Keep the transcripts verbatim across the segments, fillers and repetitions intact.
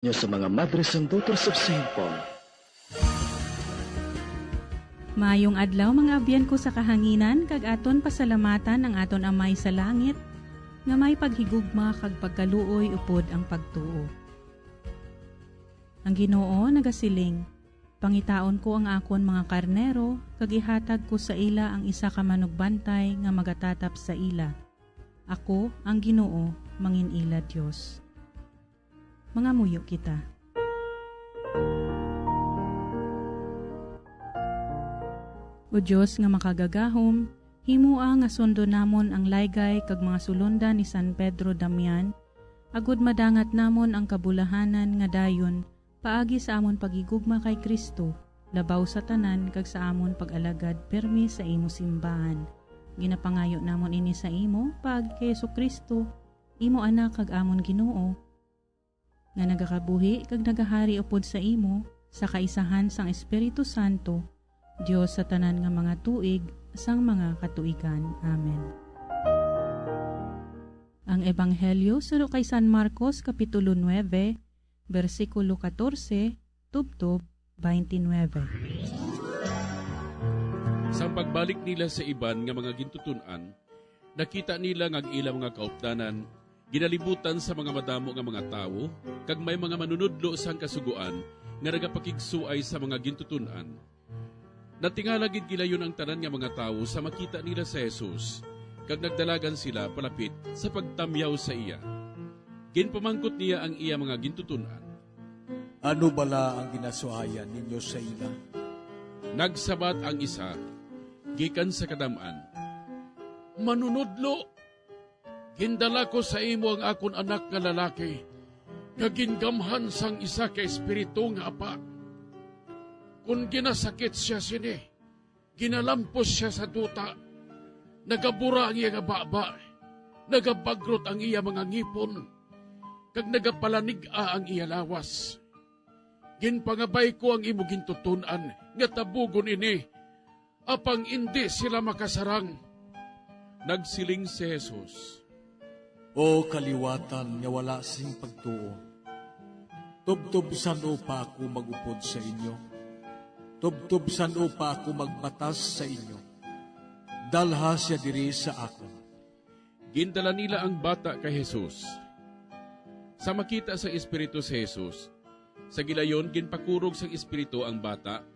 Nyo sa mga Madres and Daughters of Saint Paul. Maayong adlaw, mga abyan ko sa kahanginan, kag aton pasalamatan ang aton Amay sa langit, nga may paghigugma kag pagkaluoy upod ang pagtuo. Ang Ginoo nagasiling, "Pangitaon ko ang akon mga karnero, kag ihatag ko sa ila ang isa ka manugbantay nga magatatap sa ila. Ako, ang Ginoo, mangin-ila Dios." Mangamuyo kita. O Dios nga makagagahom, himoa nga sundon namon ang laygay kag mga sulondan ni San Pedro Damian, agod madangat namon ang kabulahanan nga dayon paagi sa amon paghigugma kay Cristo, labaw sa tanan kag sa amon pag-alagad pirme sa imo simbahan. Ginapangayo namon ini sa imo paagi kay Jesu-Cristo, imo Anak kag amon Ginoo, nga nagakabuhi kag nagahari upod sa imo sa kaisahan sang Espiritu Santo, Dios sa tanan nga mga tuig sang mga katuigan. Amen. Ang Ebanghelyo suno kay San Marcos, Kapitulo nuebe, bersikulo katorse tubtob twenty-nine. Sang pagbalik nila sa iban nga mga gintuton-an, nakita nila nga ang ila mga kaupdanan ginalibutan sa mga madamo nga mga tawo, kag may mga manunodlo sang Kasugoan nga nagapakigsuay sa mga gintuton-an. Natingala gid gilayon ang tanan nga mga tawo sa makita nila si Jesus, kag nagdalagan sila palapit sa pagtamyaw sa iya. Ginpamangkot niya ang iya mga gintuton-an, "Ano bala ang ginasuayan ninyo sa ila?" Nagsabat ang isa, gikan sa kadam-an, "Manunodlo, gindala ko sa imo ang akon anak nga lalaki, nga gingamhan sang isa ka espiritu nga apa. Kon ginasakit sia sini, ginalampos sia sa duta, nagabura ang iya nga baba, nagabagrot ang iya mga ngipon, kag nagapalanig-a ang iya lawas. Ginpangabay ko ang imo gintuton-an nga tabugon ini, apang indi sila makasarang." Nagsiling si Jesus, "O kaliwatan nga wala sing pagtuo, tubtob san-o pa ako mag-upod sa inyo? Tubtob san-o pa ako magbatas sa inyo? Dalha sia diri sa akon." Gindala nila ang bata kay Jesus. Sa makita sang espiritu si Jesus, sa gilayon ginpakurog sang espiritu ang bata,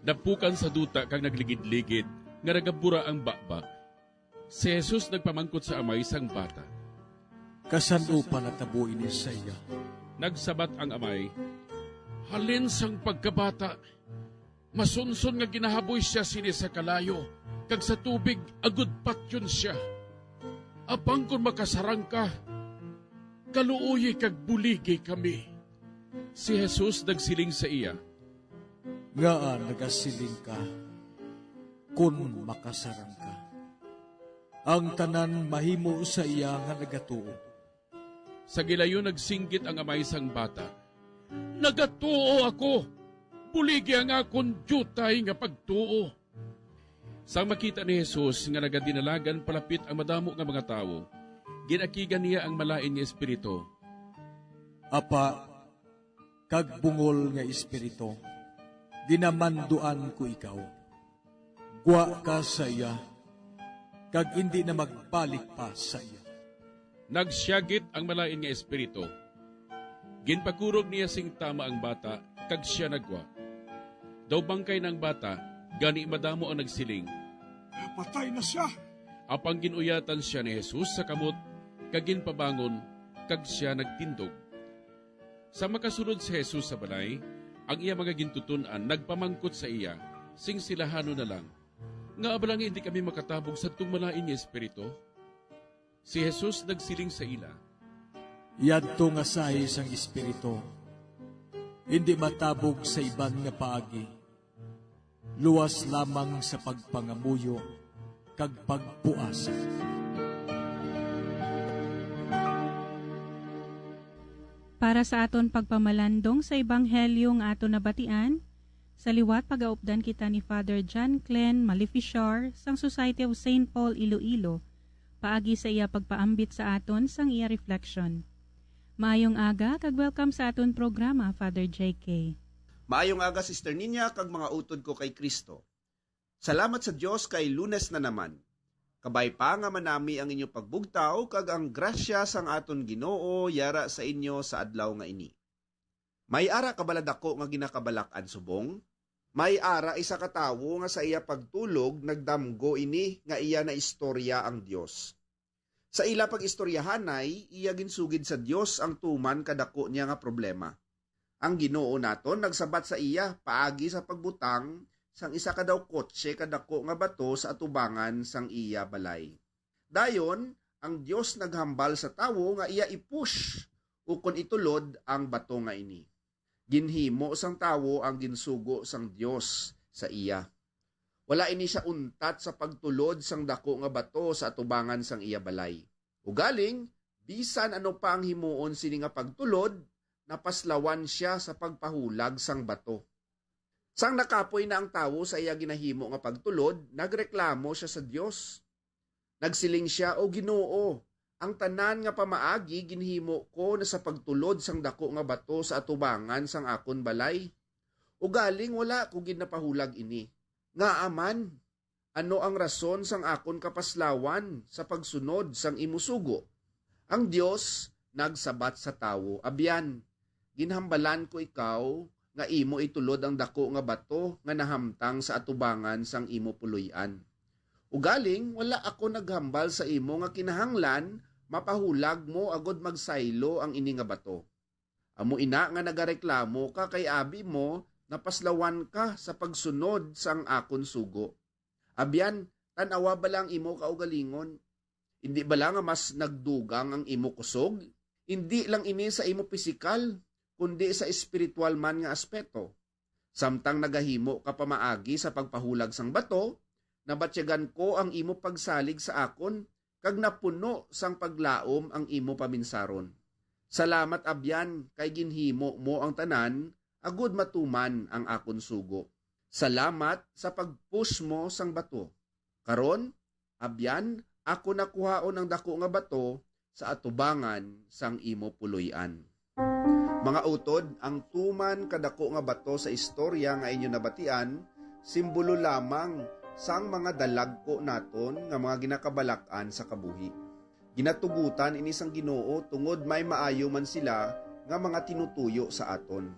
napukan sa duta kag nagligid-ligid nga nagabura ang baba. Si Jesus nagpamangkot sa amay sang bata, "Kasan-o pa natabo ini sa iya?" Nagsabat ang amay, "Halin sang pagkabata, masunson nga ginahaboy sia sini sa kalayo kag sa tubig agud patyon sia. Apang kon makasarang ka, kaluoyi kag buligi kami." Si Jesus nagsiling sa iya, "Ngaa nagasiling ka, 'Kon makasarang ka'? Ang tanan mahimo sa iya nga nagatuo." Sa gilayon nagsinggit ang amay sang bata, "Nagatuo ako! Buligi ang akon diutay nga pagtuo!" Sang makita ni Jesus nga nagadinalagan palapit ang madamo nga mga tawo, gin-akigan niya ang malain nga espiritu, "Apa kag bungol nga espiritu, ginamanduan ko ikaw. Gwa ka sa iya, kag indi na magbalik pa sa iya." Nagsiagit ang malain nga espiritu. Ginpakurog niya sing tama ang bata, kag sia naggwa. Daw bangkay na ang bata, gani madamo ang nagsiling, "Patay na sia." Apang gin-uyatan sia ni Jesus sa kamot, kag ginpabangon, kag sia nagtindog. Sa makasulod si Jesus sa balay, ang iya mga gintuton-an nagpamangkot sa iya sing silahanon na lang, "Ngaa bala nga indi kami makatabog sadtong malain nga espiritu?" Si Jesus nagsiling sa ila, "Yadto nga sahi sang espiritu indi matabog sa iban nga paagi, luas lamang sa pagpangamuyo kag pagpuasa." Para sa aton pagpamalandong sa ebanghelyo nga aton nabatian, sa liwat pagaupdan kita ni Father John Glenn Malefichar sang Society of Saint Paul Iloilo, paagi sa iya pagpaambit sa aton sang iya reflection. Maayong aga kag welcome sa aton programa, Father J K. Maayong aga, Sister Ninya, kag mga utod ko kay Kristo. Salamat sa Dios kay Lunes na naman. Kabay pa nga manami ang inyo pagbugtaw kag ang grasya sang aton Ginoo yara sa inyo sa adlaw nga ini. May ara ka bala dako nga ginakabalak-an subong? May ara isa ka tawo nga sa iya pagtulog nagdamgo ini nga iya naistorya ang Dios. Sa ila pag-istoryahanay, iya ginsugid sa Dios ang tuman kadako niya nga problema. Ang Ginoo naton nagsabat sa iya paagi sa pagbutang sang isa ka daw kotse kadako nga bato sa atubangan sang iya balay. Dayon, ang Dios naghambal sa tawo nga iya i-push ukon itulod ang bato nga ini. Ginhimo sang tawo ang ginsugo sang Dios sa iya. Wala ini sia untat sa pagtulod sang dako nga bato sa atubangan sang iya balay. Ugaling, bisan ano pa ang himuon sini nga pagtulod, napaslawan sia sa pagpahulag sang bato. Sang nakapoy na ang tawo sa iya ginahimo nga pagtulod, nagreklamo sia sa Dios. Nagsiling sia, "O Ginoo, ang tanan nga pamaagi ginhimo ko na sa pagtulod sang dako nga bato sa atubangan sang akon balay. Ugaling wala ko gid napahulag ini. Ngaa man? Ano ang rason sang akon kapaslawan sa pagsunod sang imo sugo?" Ang Dios nagsabat sa tawo, "Abyan, ginhambalan ko ikaw nga imo itulod ang dako nga bato nga nahamtang sa atubangan sang imo puloy-an. Ugaling, wala ako naghambal sa imo nga kinahanglan mapahulag mo agod magsaylo ang ini nga bato. Amo ina nga nagareklamo ka kay abi mo napaslawan ka sa pagsunod sang akon sugo. Abyan, tan-awa bala ang imo kaugalingon. Indi bala nga mas nagdugang ang imo kusog? Indi lang ini sa imo pisikal, kundi sa espiritual man nga aspeto. Samtang nagahimo ka pamaagi sa pagpahulag sang bato, nabatyagan ko ang imo pagsalig sa akon, kag napuno sang paglaom ang imo paminsaron. Salamat, Abyan, kay ginhimo mo ang tanan agud matuman ang akon sugo. Salamat sa pag-push mo sang bato. Karon, Abyan, ako na kuhaon ang dako nga bato sa atubangan sang imo puloy-an." Mga utod, ang tuman kadako nga bato sa istorya nga inyo nabatian, simbolo lamang sang mga dalagko naton nga mga ginakabalak-an sa kabuhi. Ginatugutan ini sang Ginoo tungod may maayo man sila nga mga tinutuyo sa aton.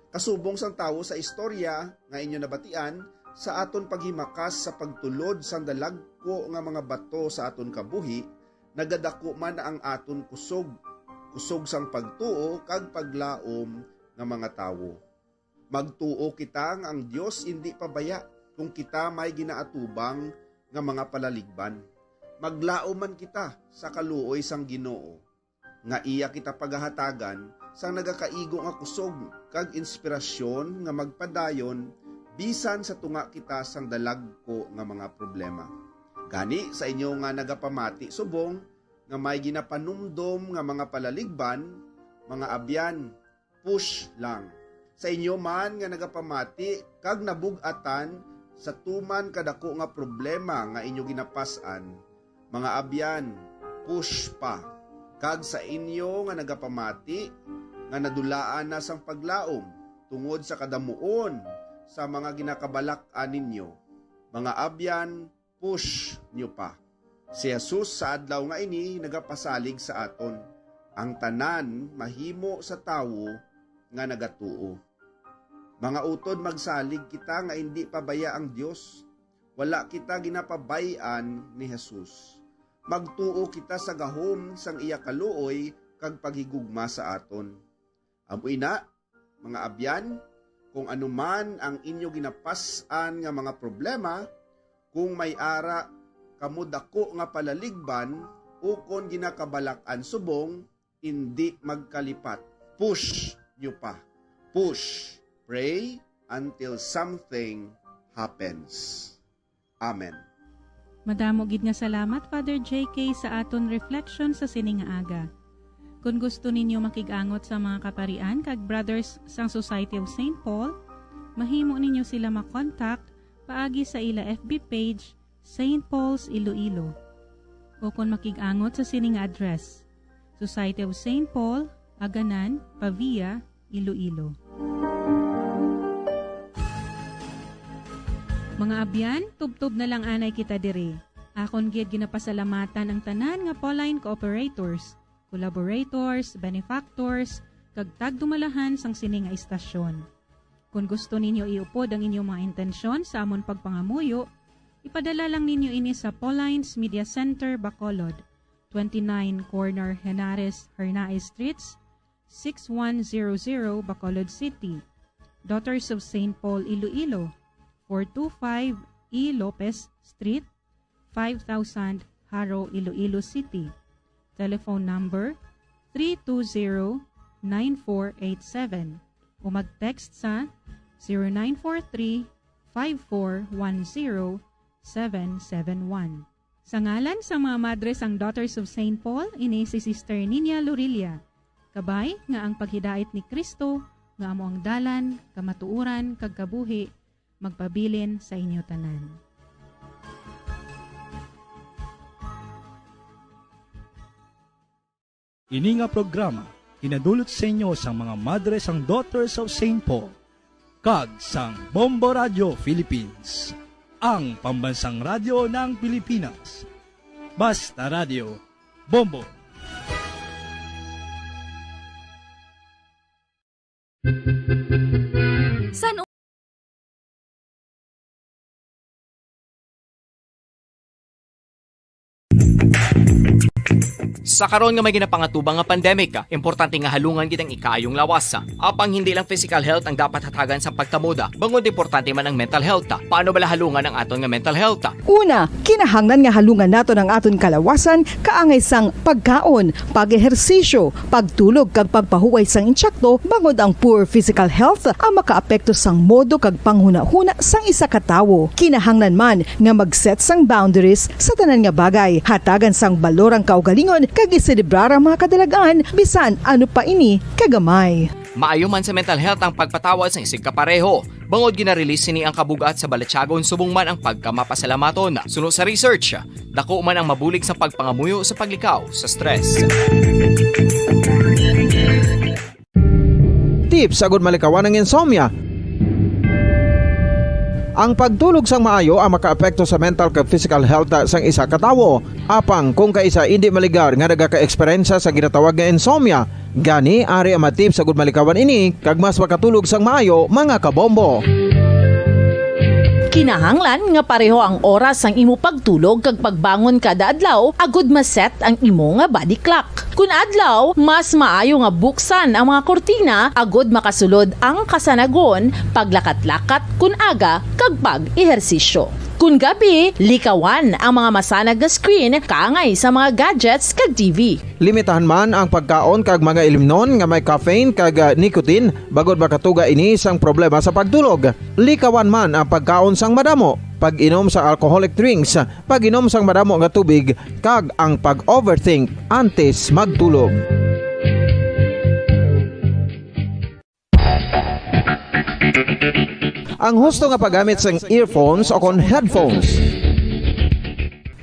Kasubong sang tawo sa istorya nga inyo nabatian, sa aton paghimakas sa pagtulod sang dalagko nga mga bato sa aton kabuhi, nagadako man ang aton kusog, kusog sang pagtuo kag paglaom nga mga tawo. Magtuo kita nga ang Dios indi pabaya kung kita may ginaatubang nga mga palaligban. Maglaom man kita sa kaluoy sang Ginoo, nga iya kita pagahatagan sang nagakaigo nga kusog kag inspirasyon nga magpadayon bisan sa tunga kita sang dalagko nga mga problema. Gani, sa inyo nga nagapamati subong nga may ginapanumdom nga mga palaligban, mga abyan, push lang. Sa inyo man nga nagapamati kag nabug-atan sa tuman kadako nga problema nga inyo ginapas-an, mga abyan, push pa. Kag sa inyo nga nagapamati nga nadulaan na sang paglaom tungod sa kadamuon sa mga ginakabalak-an ninyo, mga abyan, push nyo pa. Si Jesus sa adlaw nga ini nagapasalig sa aton, ang tanan mahimo sa tawo nga nagatuo. Mga utod, magsalig kita nga indi pabaya ang Dios. Wala kita ginapabay-an ni Jesus. Magtuo kita sa gahom sang iya kaluoy kag paghigugma sa aton. Amo ina, mga abyan, kung ano man ang inyo ginapas-an nga mga problema, kung may ara kamo dako nga palaligban ukon ginakabalak-an subong, indi magkalipat. Push nyo pa. Push. Pray until something happens. Amen. Madamo gid nga salamat, Father J K, sa aton reflection sa sini nga aga. Kon gusto ninyo makig-angot sa mga kaparian kag brothers sang Society of Saint Paul, mahimo ninyo sila makontak paagi sa ila F B page, Saint Paul's Iloilo. O kon makig-angot sa sini nga address, Society of Saint Paul, Aganan, Pavia, Iloilo. Mga abyan, tubtob na lang anay kita diri. Akon gid ginapasalamatan ang tanan nga Pauline cooperators, collaborators, benefactors, kag tagdumalahan sang sini nga istasyon. Kon gusto ninyo iupod ang inyong mga intensyon sa amon pagpangamuyo, ipadala lang ninyo ini sa Pauline's Media Center, Bacolod, twenty-nine Corner Henares, Hernaez Streets, six one zero zero, Bacolod City. Daughters of Saint Paul, Iloilo, four two five E Lopez Street, five thousand, Jaro, Iloilo City. Telephone number three two zero, nine four eight seven o mag-text sa zero nine four three, five four one zero, seven seven one. Sa ngalan sang mga madre sang Daughters of Saint Paul, ini si Sister Nina Lorilla. Kabay nga ang paghidait ni Cristo, nga amo ang dalan, kamatuoran, kag kabuhi, magpabilin sa inyo tanan. Ini nga programa ginadulot sa inyo sang mga madre sang Daughters of Saint Paul kag sang Bombo Radio Philippines, ang pambansang radyo ng Pilipinas. Basta Radio, Bombo. San Sa karon nga may ginapangatubang nga pandemic, importante nga halungan gid ang ikaayong lawas. Apang hindi lang physical health ang dapat hatagan sa pagtamod, bangod importante man ang mental health. Paano bala halungan ang aton nga mental health? Una, kinahanglan nga halungan naton ang aton kalawasan kaangay sang pagkaon, pag-ehersisyo, pagtulog kag pagpahuway sang insakto, bangod ang poor physical health ang makaapekto sang modo kag panghunahuna sang isa ka tawo. Kinahanglan man nga mag-set sang boundaries sa tanan nga bagay, hatagan sang balor ang kaugalingon kag iselebrar ang mga kadalag-an bisan ano pa ini kagamay. Maayo man sa mental health ang pagpatawad sang isigkapareho. Bangod gina-release sini ang kabug-at sa balatyagon subong man ang pagkamapasalamaton. Suno sa research, dako man ang mabulig sa pagpangamuyo sa paglikaw sa stress. Tips agud malikawan ang insomnia. Ang pagtulog sang maayo ang makaapekto sa mental kag physical health sang isa ka tawo. Apang kung kaisa indi maligar nga nagaka-eksperyensya sa ginatawag nga insomnia, gani ari ang mga tips agud malikawan ini kag mas makatulog sang maayo, mga kabombo. Kinahanglan nga pareho ang oras sang imo pagtulog kag pagbangon kada adlaw agud ma-set ang imo nga body clock. Kun adlaw, mas maayo nga buksan ang mga kurtina agud makasulod ang kasanagon, paglakat-lakat kun aga, kag pag-ehersisyo. Kun gabi, likawan ang mga masanag nga screen kaangay sa mga gadgets kag T V. Limitahan man ang pagkaon kag mga ilimnon nga may caffeine kag, ah, nicotine, bangod makatuga ini sang problema sa pagtulog. Likawan man ang pagkaon sang madamo, pag-inom sa alcoholic drinks, pag-inom sang madamo nga tubig, kag ang pag-overthink antes magtulog. Ang husto nga paggamit sang earphones o kon headphones.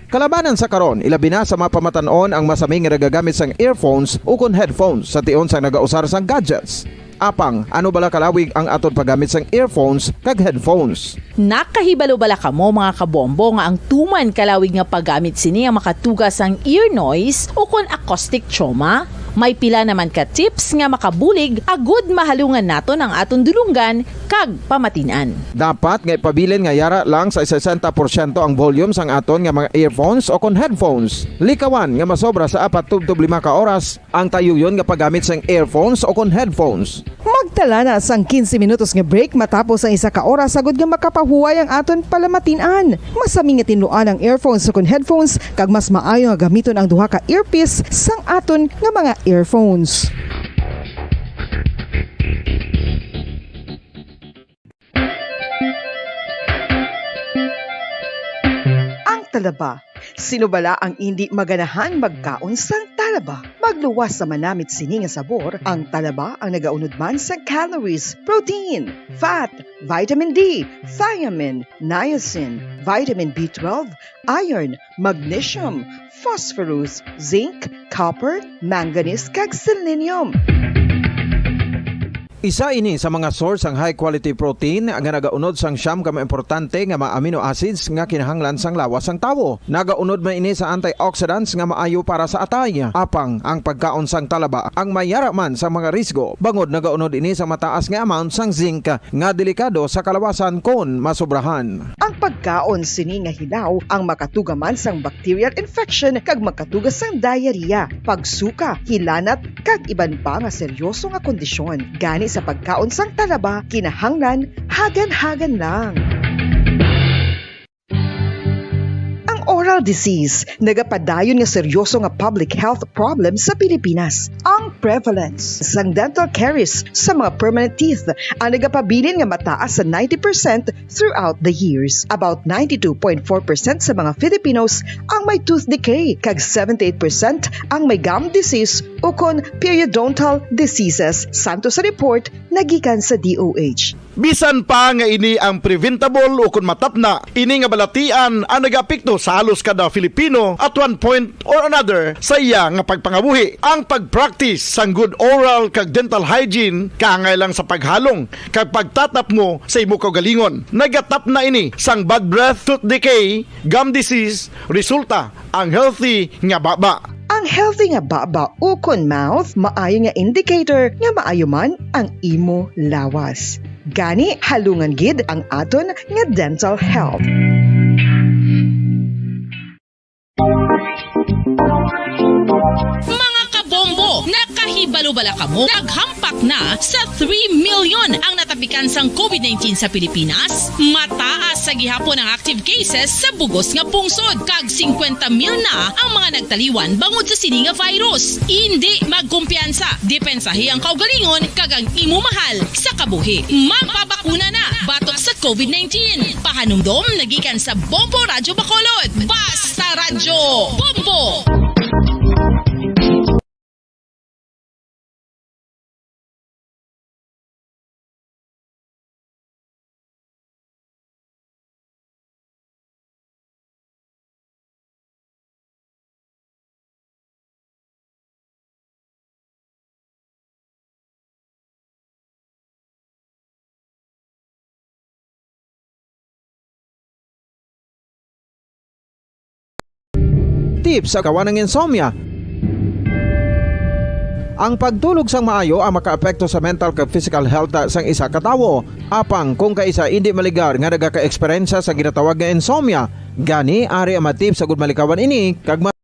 Kalabanan sa karon, ilabi na sa mga pamatan-on ang masami nga nagagamit sang earphones o kon headphones sa tion sang nagausar sang gadgets. Apang, ano bala kalawig ang aton paggamit sang earphones kag headphones? Nakahibalo bala kamo, mga kabombo, nga ang tuman kalawig nga paggamit sini ang makatuga sang ear noise o kon acoustic trauma? May pila naman ka tips nga makabulig agud mahalungan naton ang aton dulonggan kag pamatin-an. Dapat nga ipabilin nga yara lang sa sesenta porsyento ang volume sang aton nga mga earphones o kon headphones. Likawan nga masobra sa apat tubtob lima ka oras ang tayuyon nga paggamit sang earphones o kon headphones. Magtala na sang quince minutos nga break matapos ang isa ka oras, agud nga makapahuway ang aton palamatin-an. Masami nga tinluan ang earphones o kon headphones, kag mas maayo nga gamiton ang duha ka earpiece sang aton nga mga earphones. Ang talaba. Sino bala ang indi maganahan magkaon sang talaba? Pagluwas sa manamit sini nga sabor, ang talaba ang nagaunod man sa calories, protein, fat, vitamin D, thiamine, niacin, vitamin B twelve, iron, magnesium, phosphorus, zinc, copper, manganese, kag selenium. Isa ini sa mga source sang high quality protein nga nagaunod sang siyam ka mga importante nga mga amino acids nga kinahanglan sang lawas sang tawo. Nagaunod man ini sa antioxidants nga maayo para sa atay. Apang ang pagkaon sang talaba ang mayara man sa mga risgo, bangod nagaunod ini sa mataas nga amount sang zinc nga delikado sa kalawasan kon masobrahan. Ang pagkaon sini nga hilaw ang makatuga man sang bacterial infection kag makatuga sang diarrhea, pagsuka, hilanat, kag iban pa nga seryoso nga kondisyon. Gani sa pagkaon sang talaba, kinahanglan hagan-hagan lang. Ang oral disease nagapadayon nga seryoso nga public health problem sa Pilipinas. Ang prevalence sang dental caries sa mga permanent teeth ang nagapabilin nga mataas sa ninety percent throughout the years. About ninety-two point four percent sa mga Filipinos ang may tooth decay, kag seventy-eight percent ang may gum disease ukon periodontal diseases, santo sa report nagikan sa D O H. Bisan pa nga ini ang preventable ukon matapna, ini nga balatian ang nagaapekto sa halos kada Filipino at one point or another sa iya nga pagpangabuhi. Ang pag-practice sang good oral kag dental hygiene kaangay lang sa paghalong kag pagtatapmo sa imo kaugalingon. Nagatapna ini sang bad breath, tooth decay, gum disease, resulta ang healthy nga baba. Ang healthy nga baba ukon mouth maayo nga indicator nga maayo man ang imo lawas. Gani, halungan gid ang aton nga dental health. Mga kabombo, nakahibalo bala kamo? Naghampak na sa three million ang natapikan sang covid nineteen sa Pilipinas. Mataas sa gihapon ang active cases sa bugos nga pungsod, kag singkwenta mil na ang mga nagtaliwan bangod sa sini nga virus. Indi magkumpiyansa, depensahi ang kaugalingon kag ang imo mahal sa kabuhi. Magpabakuna na batok sa covid nineteen. Pahanumdom nagikan sa Bombo Radyo Bacolod. Basta Radyo Bombo! Tips sa kawanang insomnia. Ang pagtulog sang maayo ang makaapekto sa mental kag physical health sang isa ka tawo. Apang kung kaisa indi maligar nga nagakaeksperyensya sa ginatawag nga insomnia, gani ari ang mga tips agud malikawan ini kag ma-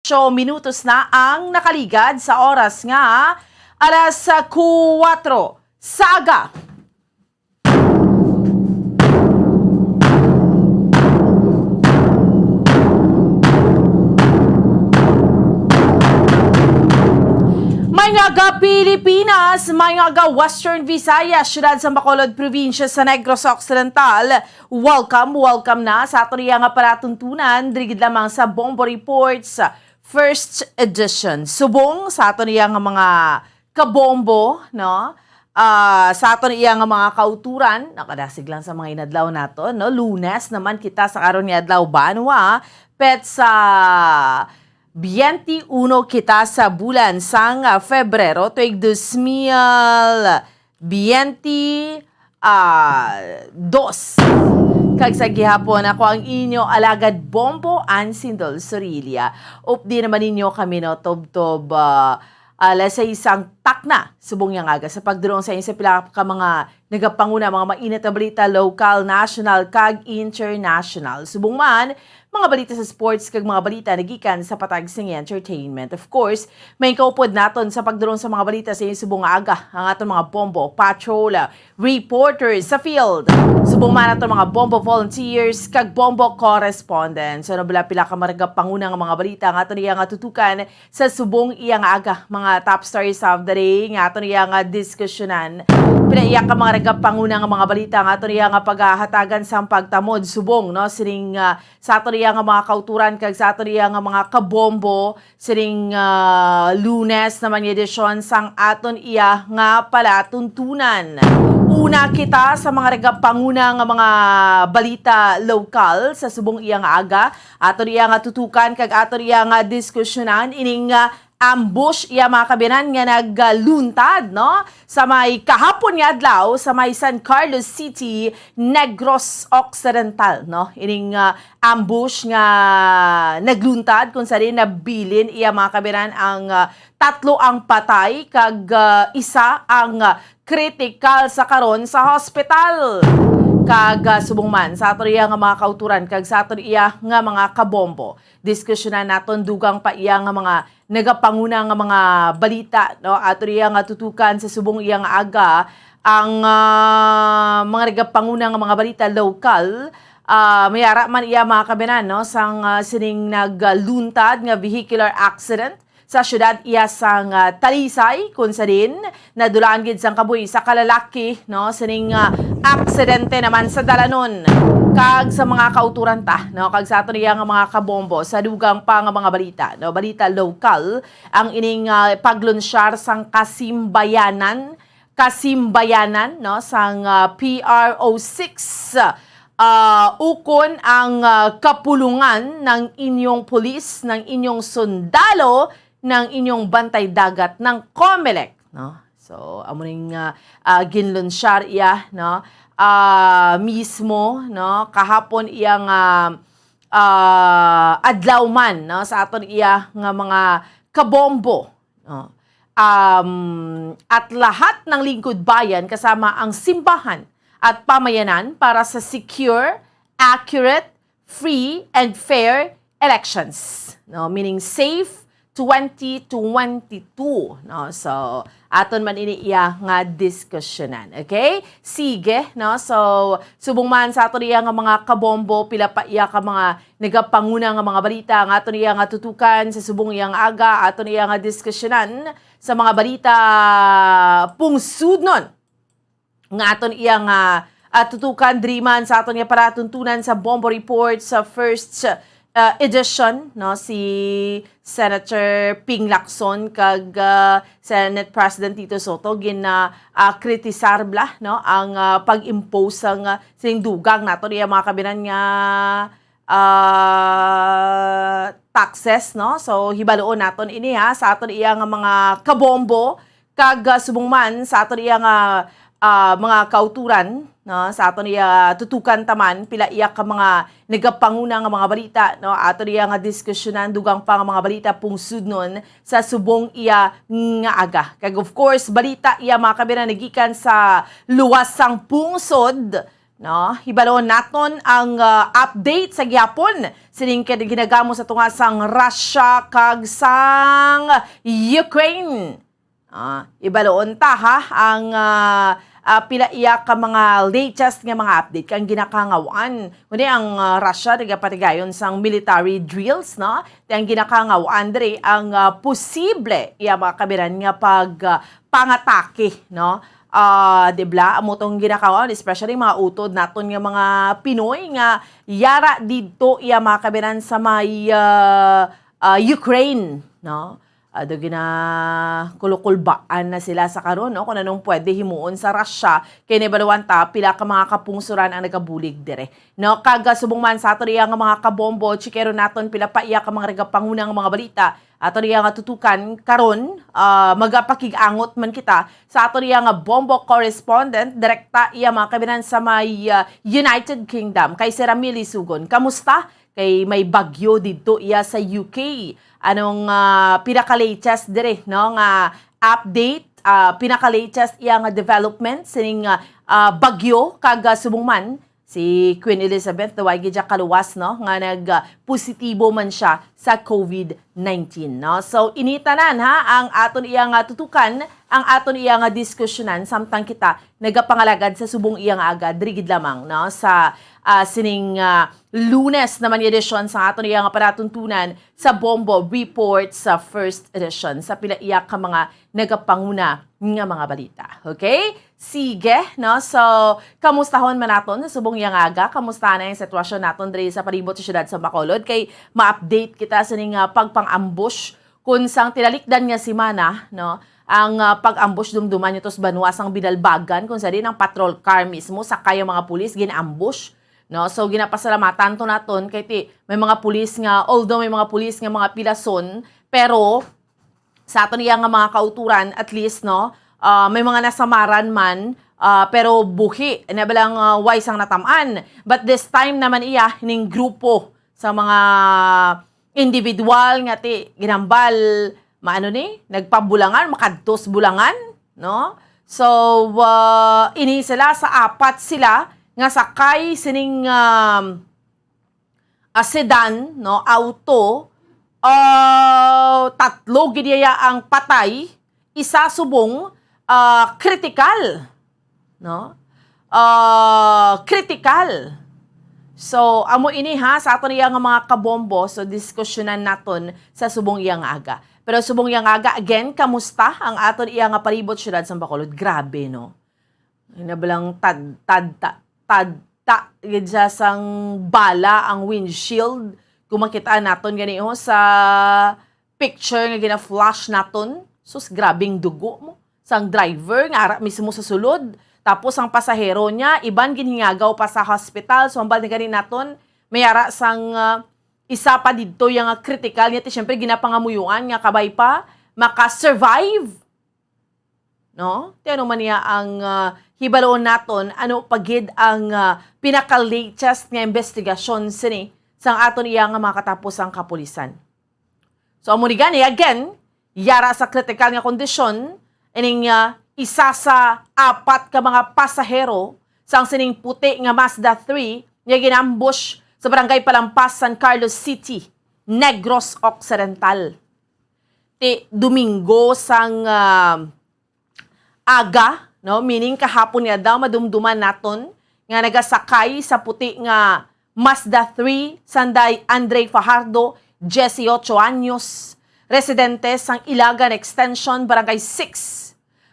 Ocho minutos na ang nakaligad sa oras nga alas kuwatro sa aga. May nga aga Pilipinas, may nga aga Western Visayas, siyudad sa Bacolod, probinsya sa Negros Occidental. Welcome, welcome na sa aton iya nga palatuntunan, diri gid lamang sa Bombo Reports, first edition. Subong sa aton iya nga mga kabombo, no? Ah, sa aton iya nga mga kauturan, nakadasig lang sa mga inadlaw nato, no? Lunes naman kita sa karon nga adlaw, banwa, petsa biyente uno kita sa bulan sang, ah, Febrero, tuig dos mil biyente, ah, dos. Kag sa gihapon, ako ang inyo alagad Bombo Ansindol Sorilla. Updi naman ninyo kami, no, tubtob, ah, alas sais sang takna subong yang aga sa pagdulong sa inyo sa pila ka mga nagapanguna, mga mainit na balita, lokal, national, kag international. Subong man, mga balita sa sports kag mga balita nagikan sa patag sing entertainment. Of course, may kaupod naton sa pagdulong sa mga balita sa inyo subong nga aga ang aton mga Bombo Patrol reporters sa field. Subong man aton mga Bombo volunteers kag Bombo correspondents. Ano bala pila ka maragapanguna nga mga balita nga aton iya nga tutukan sa subong iya nga aga, mga top stories of the day nga aton iya nga diskusyonan. Pila iya ka mga ragapanguna nga mga balita nga aton iya nga paghahatagan sang pagtamod subong, no, sining, ah, sa aton iya nga mga kauturan kag sa aton iya nga mga kabombo sining, ah, Lunes naman nga edisyon sang aton iya nga palatuntunan. Una kita sa mga ragapanguna nga mga balita lokal sa subong iya nga aga. Aton iya nga tutukan kag aton iya nga diskusyonan ining, ah, ambush iya mga kabinan nga nagluntad, no, sa may kahapon nga adlaw sa may San Carlos City, Negros Occidental, no. Ining, ah, ambush nga nagluntad kung sa diin nabilin iya mga kabinan ang, ah, tatlo ang patay kag, ah, isa ang, ah, kritikal sa karon sa hospital. Kag, ah, subong man sa aton iya nga mga kauturan kag sa aton iya nga mga kabombo, diskusyonan naton dugang pa iya nga mga nagapanguna nga mga balita, no? Aton iya nga tutukan sa subong iya nga aga ang, ah, mga nagapanguna nga mga balita lokal. Ah, may ara man iya mga kabinan, no, sang, ah, sining nagluntad nga vehicular accident sa siyudad iya sang, ah, Talisay, kung sa din nadulaan gid sang kabuhi sa kalalaki, no, sining, ah, aksidente naman sa dalanon. Kag sa mga kauturan ta, no, kag sa aton iya nga mga kabombo sa dugang pa nga mga balita, no, balita lokal, ang ining, ah, paglunsyar sang kasimbayanan, kasimbayanan, no, sang, ah, P R O six, ah, ukon ang, ah, kapulungan ng inyong pulis, ng inyong sundalo, ng inyong bantay dagat ng Comelec, no? So, amo ning, ah, ah, ginlunsyar iya, no? Ah, mismo, no? Kahapon iya nga, ah, adlaw man, no? Sa aton iya nga mga kabombo, no? Um, at lahat ng lingkod bayan kasama ang simbahan at pamayanan para sa secure, accurate, free and fair elections, no? Meaning safe twenty twenty-two, no? So, aton man ini iya nga diskusyonan, okay? Sige, no? So, subong man sa aton iya nga mga kabombo, pila pa iya ka mga nagapanguna nga mga balita nga aton iya nga tutukan sa subong iya nga aga, aton iya nga diskusyonan sa mga balita pungsudnon nga aton iya nga, ah, tutukan diri man sa aton nga palatuntunan sa Bombo Report sa first, ah, edition, no, si Senator Ping Lacson kag, ah, Senate President Tito Soto gin, ah, ah, kritisar bala, no, ang, ah, pag-impose sang, ah, sing dugang naton iya mga kabinan nga, ah, taxes, no? So, hibaluon naton ini, ha, sa aton iya nga mga kabombo kag, ah, subong man sa aton iya nga, ah, mga kauturan, no? Sa aton iya tutukan taman pila iya ka mga nagapanguna nga mga balita, no? Aton iya nga diskusyonan dugang pa nga mga balita pungsudnon sa subong iya nga aga. Kag of course, balita iya mga kabinan nagikan sa luwas sang pungsod, no? Hibaluon naton ang, ah, update sa gihapon sining kay ginagamo sa tunga sang Russia kag sang Ukraine. Ah, hibaluon ta, ha, ang, ah, ah, pila iya ka mga latest nga mga update kang ginakangawan. Kundi ang, ah, Russia nagapatigayon sang military drills, no? Ti ang ginakangawan diri ang, ah, posible iya mga kabiran nga pag, ah, pangatake, no? Ah, di bala? Amo tong ginakawan, especially mga utod naton nga mga Pinoy nga yara didto iya mga kabiran sa may, ah, ah, Ukraine, no? Ado, ginakulukulbaan na sila sa karon, no, kung anong pwede himuon sa Russia, kay nahibaluan ta pila ka mga kapungsoran ang nagabulig dire, no? Kag, ah, subong man sa ato iya nga mga kabombo, chikero naton pila pa iya ka mga nagapangunang mga balita. Ato iya nga tutukan karon, ah, magapakig-angot man kita sa ato iya nga bombo correspondent, direkta iya mga kabinan sa may, ah, United Kingdom, kay Sir Ramil Isugon. Kamusta? Kay may bagyo didto iya sa U K. Anong, ah, pinaka-latest dire, no, nga update, ah, pinaka-latest iya nga development sining, ah, ah, bagyo, kag, ah, subong man si Queen Elizabeth, way gid siya kaluwas, no, nga nag, ah, positibo man siya sa covid nineteen, no? So, ini tanan, ha, ang aton iya nga tutukan, ang aton iya nga diskusyonan, samtang kita nagapangalagad sa subong iya nga aga, diri gid lamang, no, sa, ah, sining, ah, Lunes naman nga edisyon sa aton iya nga palatuntunan sa Bombo Report sa first edition, sa pila iya ka mga nagapanguna nga mga balita. Okay? Sige, no? So, kamustahon man naton sa subong iya nga aga. Kamusta na ang sitwasyon naton diri sa palibot sa siyudad sa Bacolod? Kay ma-update kita sa ning, ah, pagpang-ambush kun sang tinalikdan nga semana, no? Ang, ah, pag-ambush, dumduman niyo tos banwa sang Binalbagan, kung sa diin ang patrol car mismo, sakay ang mga pulis, gin-ambush, no? So, ginapasalamatan to naton kay ti, may mga pulis nga, although may mga pulis nga mga pilason, pero sa aton iya nga mga kauturan, at least, no, ah, may mga nasamaran man, ah, pero buhi na balang, ah, way sang natamaan. But this time naman iya, ning grupo sa mga individual nga ti ginambal, maano ni, nagpabulangan, makadtos bulangan, no? So, ah, ini sila, sa apat sila nga sakay sining, um, ah, sedan, no, auto, ah, tatlo gid iya ang patay, isa subong, ah, kritikal, no? Ah, kritikal. So, amo ini, ha, sa aton iya nga mga kabombo, so diskusyonan naton sa subong iya nga aga. Pero subong iya nga aga, again, kamusta ang aton iya nga palibot, siyudad sa Bacolod? Grabe, no? Ay, nabalang tad, tad, ta, tad, ta, gid siya sang bala ang windshield. Kung makita naton gani, oh, sa picture nga gina-flash naton, sus, grabing dugo mo. Sang driver nga ara mismo sa sulod. Tapos ang pasahero niya, iban ginhingagaw pa sa hospital. So, hambal ni gani naton, may ara sang, ah, isa pa didto yang, ah, critical niya. Ti, syempre, ginapangamuyuan nga kabay pa maka-survive. No? Ti ano man niya ang, ah, hibaloon naton, ano pa gid ang, ah, pinaka-latest nga investigasyon sini sang aton iya nga mga katapusang kapulisan. So, amo ni gani, again, yara sa kritikal nga kondisyon, ining, ah, isa sa apat ka mga pasahero sang sining puti nga Mazda three nga gin-ambush sa Barangay Palampas, San Carlos City, Negros Occidental. Ti Domingo sang, ah, aga, no, meaning kahapon nga daw, madumduman naton nga nagasakay sa puti nga Mazda three sanday Andre Fajardo, dieciocho anyos, residente sang Ilagan Extension, Barangay six,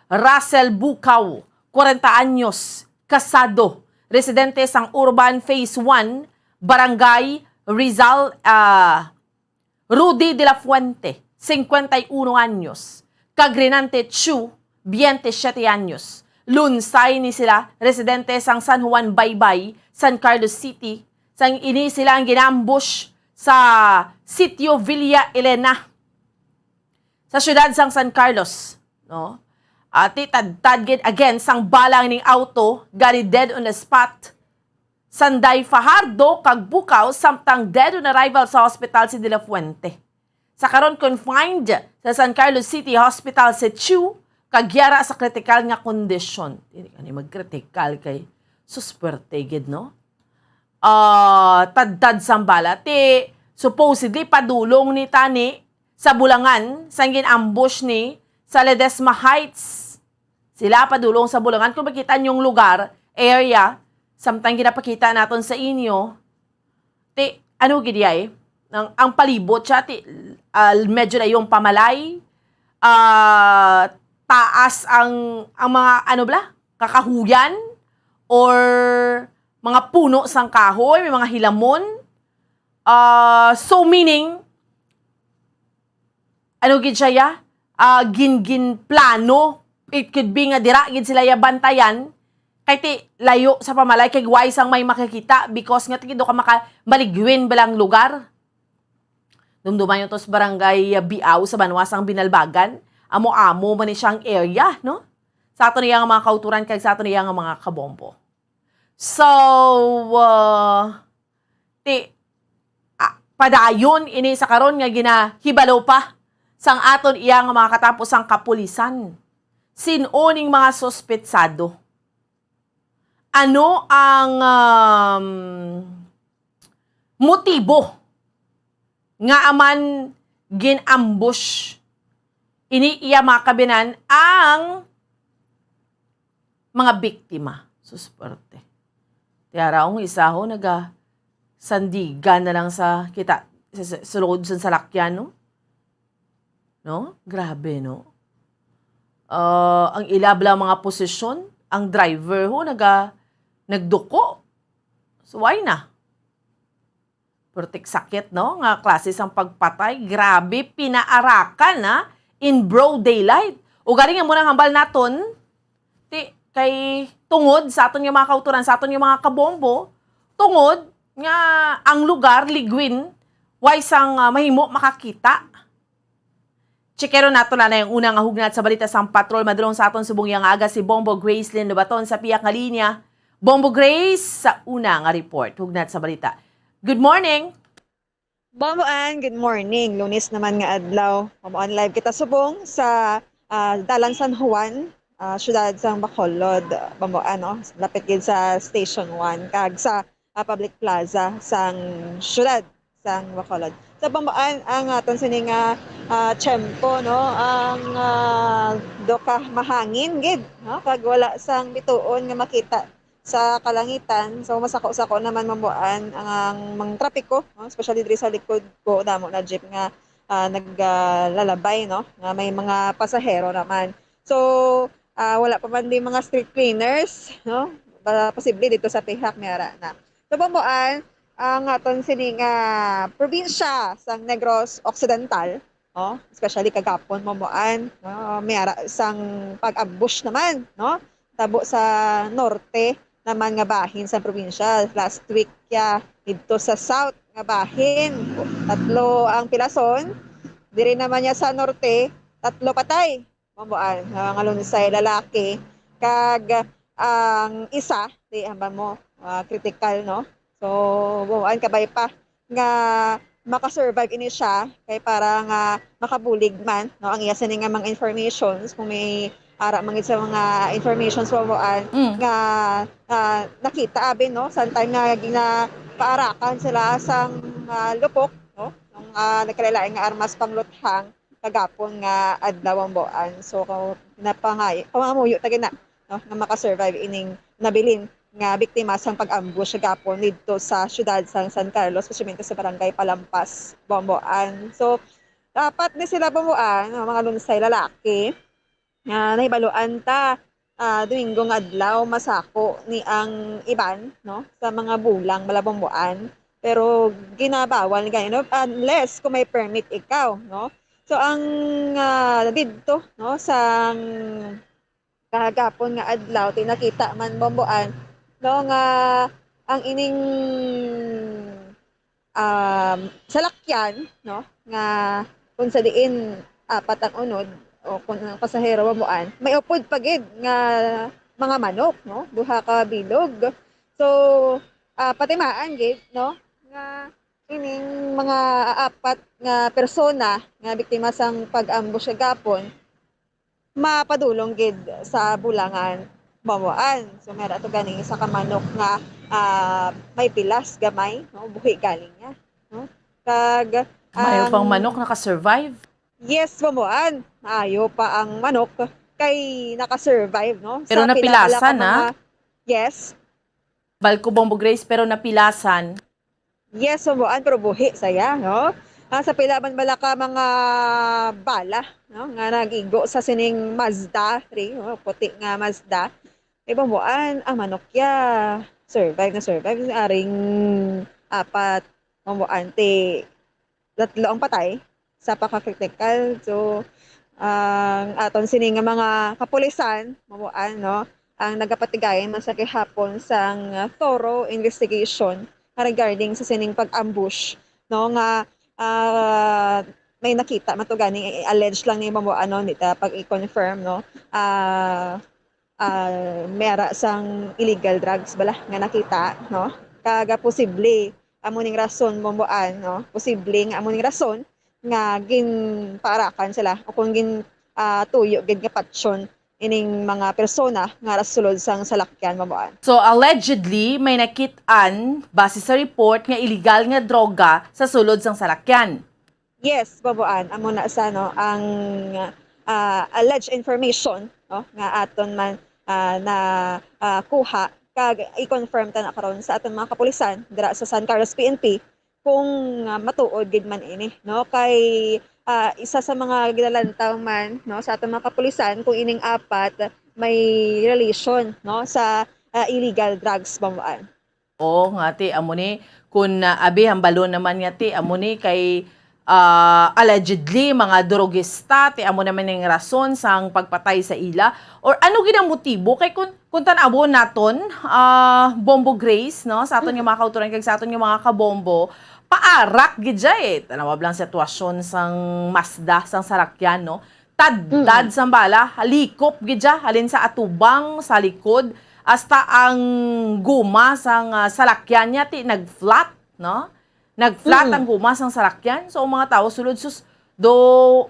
Russell Bukaw, kwarenta anyos, kasado, residente sang Urban Phase one, Barangay Rizal, ah, Rudy de la Fuente, cincuenta y uno anyos, kag Renante Chu, veintisiete anyos. Lunsay ni sila, residente sang San Juan Baybay, San Carlos City, sang ini sila ang gin-ambush sa Sitio Villa Elena, sa siyudad sang San Carlos, no? Ati tadtad gid again sang bala ning auto, gani dead on the spot. Sanday Fajardo kag Bukaw, samtang dead on arrival sa hospital si De La Fuente. Sa karon, confined sa San Carlos City Hospital si Chu, kag yara sa kritikal nga kondisyon. Dili ka ni magkritikal kay susperte gid, no? Ah, tadtad sang bala. Ti, supposedly, padulong ni tani sa bulangan sang gin-ambush ni sa Ledesma Heights. Sila padulong sa bulangan. Kung makita niyo ang lugar, area, samtang ginapakita naton sa inyo, ti, ano gid yay? Ang, ang palibot siya, ti, ah, medyo na yung pamalay, ah, taas ang, ang mga, ano bala, kakahuyan, or mga puno sang kahoy, may mga hilamon. Ah, so meaning, ano gid siya ya? Ah, gin-, ginplano. It could be nga dira gid sila ya bantayan. Kay ti layo sa pamalay, kay way sang may makakita because nga ti gid ka maka-, maligwin ba lang lugar. Dumduman niyo to sa barangay Biao sa banwa sang Binalbagan. Amo-amo man ni siyang area, no? Sa aton iya nga mga kauturan kag sa aton iya nga mga kabombo. So, uh, ti, ah, padayon ini sa karon nga ginahibalo pa sang aton iya nga mga katapusang kapulisan. Sin-o ning mga suspetsado? Ano ang, um, motibo nga aman gin-ambush ini iya mga kabinan ang mga biktima? Sus, parte. Tiara, ang isa ho, naga sandigan na lang sa kita, sa, sa, sulod sa salakyan, no? No? Grabe, no? Ah, ang ila bala mga posisyon, ang driver ho, naga, nagduko. So, why na? Pero ti sakit, no? Nga klase sang pagpatay. Grabe, pinaarakan, ha? In broad daylight. O gani nga muna ang hambal naton, ti, kay tungod sa aton nga mga kauturan, sa aton nga mga kabombo, tungod nga ang lugar, ligwin, way sang, ah, mahimo makakita. Chekero nato na yung una nga hugnat sa balita sang patrol. Madulong sa aton subong yang aga si Bombo Gracelyn Lobaton sa piyak nga linya. Bombo Grace, sa una nga report, hugnat sa balita. Good morning. Bombo Ann, good morning. Lunes naman nga adlaw. Bombo Ann, live kita subong sa, ah, Dalan San Juan, ah, siyudad sang Bacolod. Bombo Ann, no? Lapit gid sa Station one kag sa, ah, Public Plaza sang siyudad sang Bacolod. Sa Bombo Ann, ang aton sini nga, ah, tiyempo, no? Ang, ah, do ka mahangin gid, no? Kag wala sang bituon nga makita sa kalangitan. So, masako-sako naman, Bombo Ann, ang, ang mga trapiko, no? Especially diri sa likod ko, damo na jeep nga, ah, naglalabay, no? Nga may mga pasahero naman. So, ah, wala pa man di mga street cleaners, no? Ba, posible dito sa pihak, may ara na. So, Bombo Ann, ang aton sini nga probinsya sang Negros Occidental, no? Especially kagapon, Bombo Ann, no? May ara sang pag-ambush naman, no? Tabo sa norte naman nga bahin sa probinsya. Last week, ya, dito sa south nga bahin, tatlo ang pilason. Diri naman niya sa norte, tatlo patay. Bombo Ann, ah, nga lunsay lalaki. Kag ang isa, di, hamba mo, ah, critical, no? So, Bombo Ann, kabay pa nga makasurvive ini siya, kay para nga makabulig man, no, ang iya sini nga mga informations, kung may ara man gid sa mga informations, Bombo Ann, Mm. nga, ah, nakita, abi, no, sometimes nga ginapaarakan sila sang, ah, lupok, no, ang, ah, nagkalain-lain nga armas pangluthang kagapon nga adlaw, Bombo Ann. So, napangay-, pangamuyo ta gina, no, nga makasurvive ining nabilin nga biktima sang pag-ambush gapon didto sa siyudad sang San Carlos, especially sa barangay Palampas, Bombo Ann. So, apat ni sila, Bombo Ann, nga mga lunsay lalaki nga nahibaluan ta, ah, Domingo nga adlaw, masako ni ang iban, no, sa mga bulang bala, Bombo Ann. Pero ginabawal gani, no, unless kung may permit ikaw, no. So, ang, ah, didto, no, sang kahagapon nga adlaw, ti nakita man, Bombo Ann, no, nga ang ining, um, salakyan, no, nga kung sa diin apat ang unod o kung ang pasahero, Bombo Ann, may upod pa gid nga mga manok, no, duha ka bilog. So, ah, patimaan gid, no, nga ining mga apat nga persona nga biktima sang pag-ambush kagapon, mapadulong gid sa bulangan, Bombo Ann. So, meron ato gani isa ka manok nga, ah, may pilas gamay, no? Buhi galing niya, no? Kag, Mayo pang ang manok naka-survive? Yes, Bombo Ann. Maayo pa ang manok kay naka-survive, no? Pero sa pila bala ka napilasan, ah? Mga, yes. Balko, Bombo Grace, pero napilasan. Yes, Bombo Ann, pero buhi saya, no? Ah, sa pila man bala ka mga bala, no, nga nagigo sa sining Mazda three, no? Puti nga Mazda. Eh, Bombo Ann, ang manok ya, survive na survive. Aring apat, Bombo Ann, ti tatlo ang patay. sa pagka-critical. So, ang aton sini nga mga kapulisan, Bamboan, no, ang nagapatigayon man sa gihapon sang, ah, thorough investigation regarding sa sining pag-ambush, no, nga, ah, may nakita man to gani, i-, allege lang ni, Bamboan, no, ni, ah, pag-i-confirm, no, ah, ah, may ara sang illegal drugs bala nga nakita, no? Kag posible amo ning rason, Bamboan, no? Posible nga amo ning rason nga ginpaarakan sila o kung gin, ah, tuyo gid nga patyon ining mga persona nga ara sulod sang salakyan, Bamboan. So, allegedly, may nakit-an, base sa report, nga illegal nga droga sa sulod sang salakyan. Yes, Bamboan, amo na sa, no, ang, ah, alleged information, no, nga aton man, ah, na, ah, kuha kag i-confirm ta na karon sa aton mga kapulisan dira sa San Carlos P N P kung, ah, matuod gid man ini, no, kay, ah, isa sa mga ginalantaw man, no, sa aton mga kapulisan kung ining apat may relation, no, sa, ah, illegal drugs, Bamboan. Oo nga, ti, amo ni, kun, ah, abi, hambalon naman nga, ti, amo ni kay, ah, allegedly, mga drogista, ti, amo naman ning rason sang pagpatay sa ila. Or ano gid ang motibo? Kay kun, kun tan-awon naton, ah, Bombo Grace, no, sa aton nga mga kauturan kag sa aton nga mga kabombo, paarak gid siya, eh. Tanawa lang sitwasyon sang Mazda, sang sarakyan, no? Tad-tad Mm. sang bala, halikop gid siya, halin sa atubang, sa likod, hasta ang guma sang, ah, salakyan niya ti nag-flat, no? Nag-flat Mm. ang guma sang salakyan. So, ang mga tao sulod, sus, do,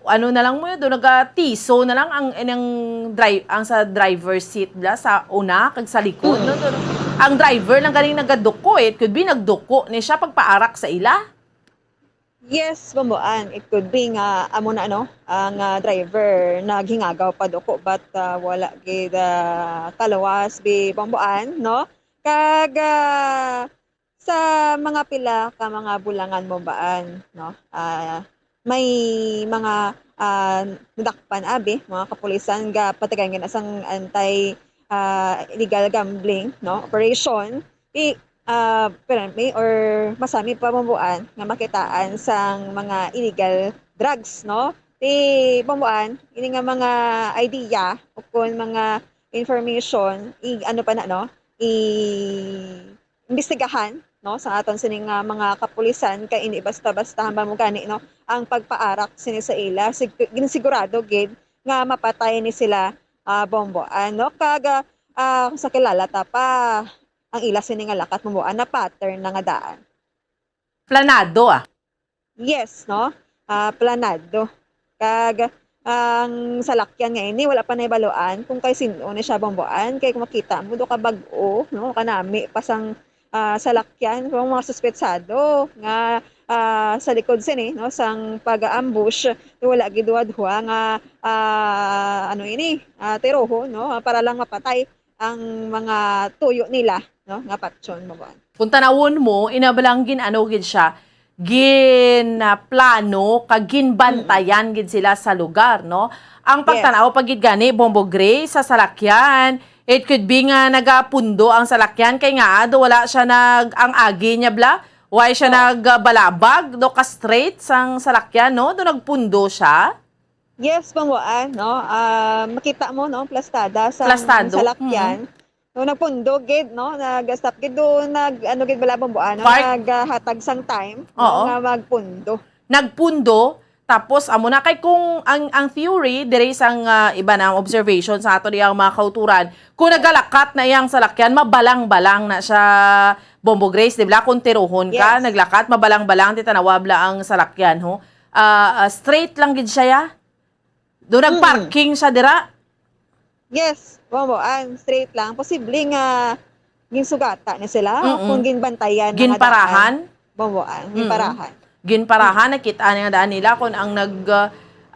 ano na lang mo yun, do nagatiso na lang ang, ang dri-, ang sa driver seat bala, sa una, kag sa likod, no? Mm. Do, ang driver lang ganing nagaduko, eh. It could be, nagduko ni siya pagpaarak sa ila. Yes, Bamboan. It could be nga amo na, no, ang, ah, driver naghingagaw pa duko, but, ah, wala gid, ah, talawas bi Bamboan, no? Kag, ah, sa mga pila ka mga bulangan, Bamboan, no, ah, may mga, ah, nadakpan abi, mga kapulisan, ga patigayon gid na sang anti, ah, illegal gambling, no, operation. Di, ah, pirmi or masami pa, Bamboan, nga makitaan sang mga illegal drugs, no? Di, Bamboan, ini nga mga idea o kon mga information, i-, ano pa na, no? I-imbestigahan, no, sa aton sini nga mga kapulisan, kay hindi basta-basta hambal mo gani, no, ang pagpaarak sini sa ila. Sig-, ginsigurado gid nga mapatay ni sila, ah, Bamboan, no? Kag, ah, sa kilala ta pa, ang ila sini nga lakat, Bamboan, na pattern na nga daan. Planado, ah. Yes, no? Ah, planado. Kag ang salakyan nga ini, wala pa nahibaluan kung kay sin-o ni siya, Bamboan. Kay kung makita mo, do ka bag-o, no? Kanami pa sang, ah, salakyan. Kung mga suspetsado nga, ah, sa likod sini, no, sang pag-ambush, wala gid duha-duha nga, ah, ano ini, ah, tirohon, no? Para lang mapatay ang mga tuyo nila, no, nga patyon, Bamboan. Kung tanawon mo, ina ba lang gin-ano gid siya, gin, ah, plano kag ginbantayan gid sila sa lugar, no? Ang Yes. pagtanaw pa gid gani, Bombo Gray, sa salakyan, it could be nga nagapundo ang salakyan kay nga, ah, do wala siya nag-, ang agi niya bala, why siya Oh. nagbalabag, do ka straight sang salakyan, no? Do nagpundo siya. Yes, Bamboan, no? Ah, makita mo, no, plastada sa Plastado. salakyan. Mm. No, nagpundo gid, no? Nag-stop gid doon, nag, ano gid bala, Bamboan, no? Park. Naghatag sang time, no, Oo. nga magpundo. Nagpundo, tapos amo na kay kung ang, ang theory, diri sang, ah, iba na ang observation sa ato diyang mga kauturan, kung nagalakat na iyang salakyan, mabalang-balang na siya, Bombo Grace, di ba? Kung tirohon ka, Yes. naglakat, mabalang-balang, ti tanawa bala ang salakyan, ho? Ah, ah, straight lang gid siya, ya? Do Mm. nagparking siya dira? Yes, Bamboan, straight lang. Posible nga ginsugata ni sila, Mm-mm. kung ginbantayan na nga Ginparahan? daan. Bamboan, Mm. ginparahan. Ginparahan, Mm. nakita na nga daan nila kung ang nag,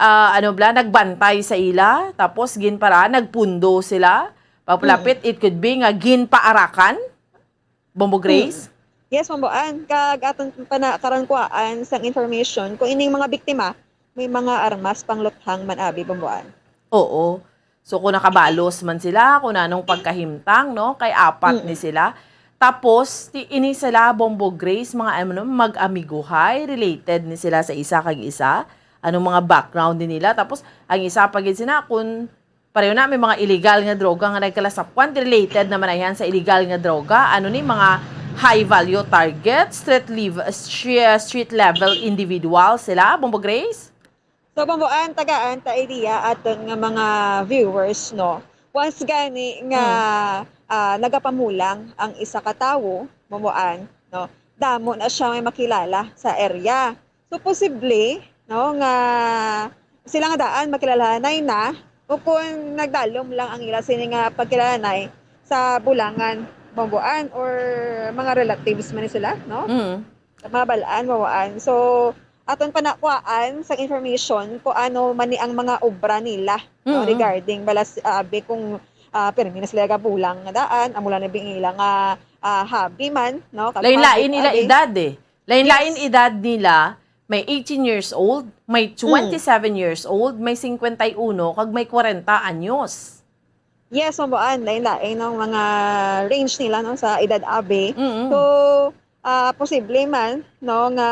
ah, ano bala, nagbantay sa ila, tapos ginparahan, nagpundo sila. Papalapit, Mm. it could be nga ginpaarakan. Bombo Grace? Mm. Yes, Bamboan. Kag aton pa na karon kuhaan sang information kung ining mga biktima may mga armas pangluthang man abi, Bamboan. Oo. So, kung nakabalos man sila, kung anong pagkahimtang, no? Kay apat Mm. ni sila. Tapos, ti-, ini sila, Bombo Grace, mga ano, mag-amiguhay, related ni sila sa isa kag isa. anong mga background din nila. Tapos, ang isa pa gid sina, kung pareho na, may mga illegal nga droga nga nagkalasapwan, related naman na yan sa illegal nga droga. Ano ni, mga high value target, street, lev- stre- street level individual sila, Bombo Grace? So, Bomboan, tagaan ta idea aton nga mga viewers, no? Once gani nga, Mm. ah, nagapamulang ang isa ka tawo, Bomboan, no? Damo na siya may makilala sa area. So, posible, no, nga sila nga daan makilalanay na o kung nagdalom lang ang ila sini nga pagkilalanay sa bulangan, Bomboan, or mga relatives man ni sila, no? Mm. Sa mga balaan, Bomboan. So, aton pa nakuhaan sa information kung ano man ni ang mga obra nila, no, Mm. regarding bala s-, abi kung, ah, pirmi na sila gabulang nga daan, amo lang na bing ila nga, ah, hobby man, no, kag Lain-lain pabit, nila abi. edad, eh. Lain-lain Yes. edad nila, may eighteen years old, may Mm. twenty-seven years old, may singkwenta y uno, kag may kwarenta anyos. Yes, Bomboan, lain-lain ang mga range nila, no, sa edad, abi. Mm. So, ah, posible man, no, nga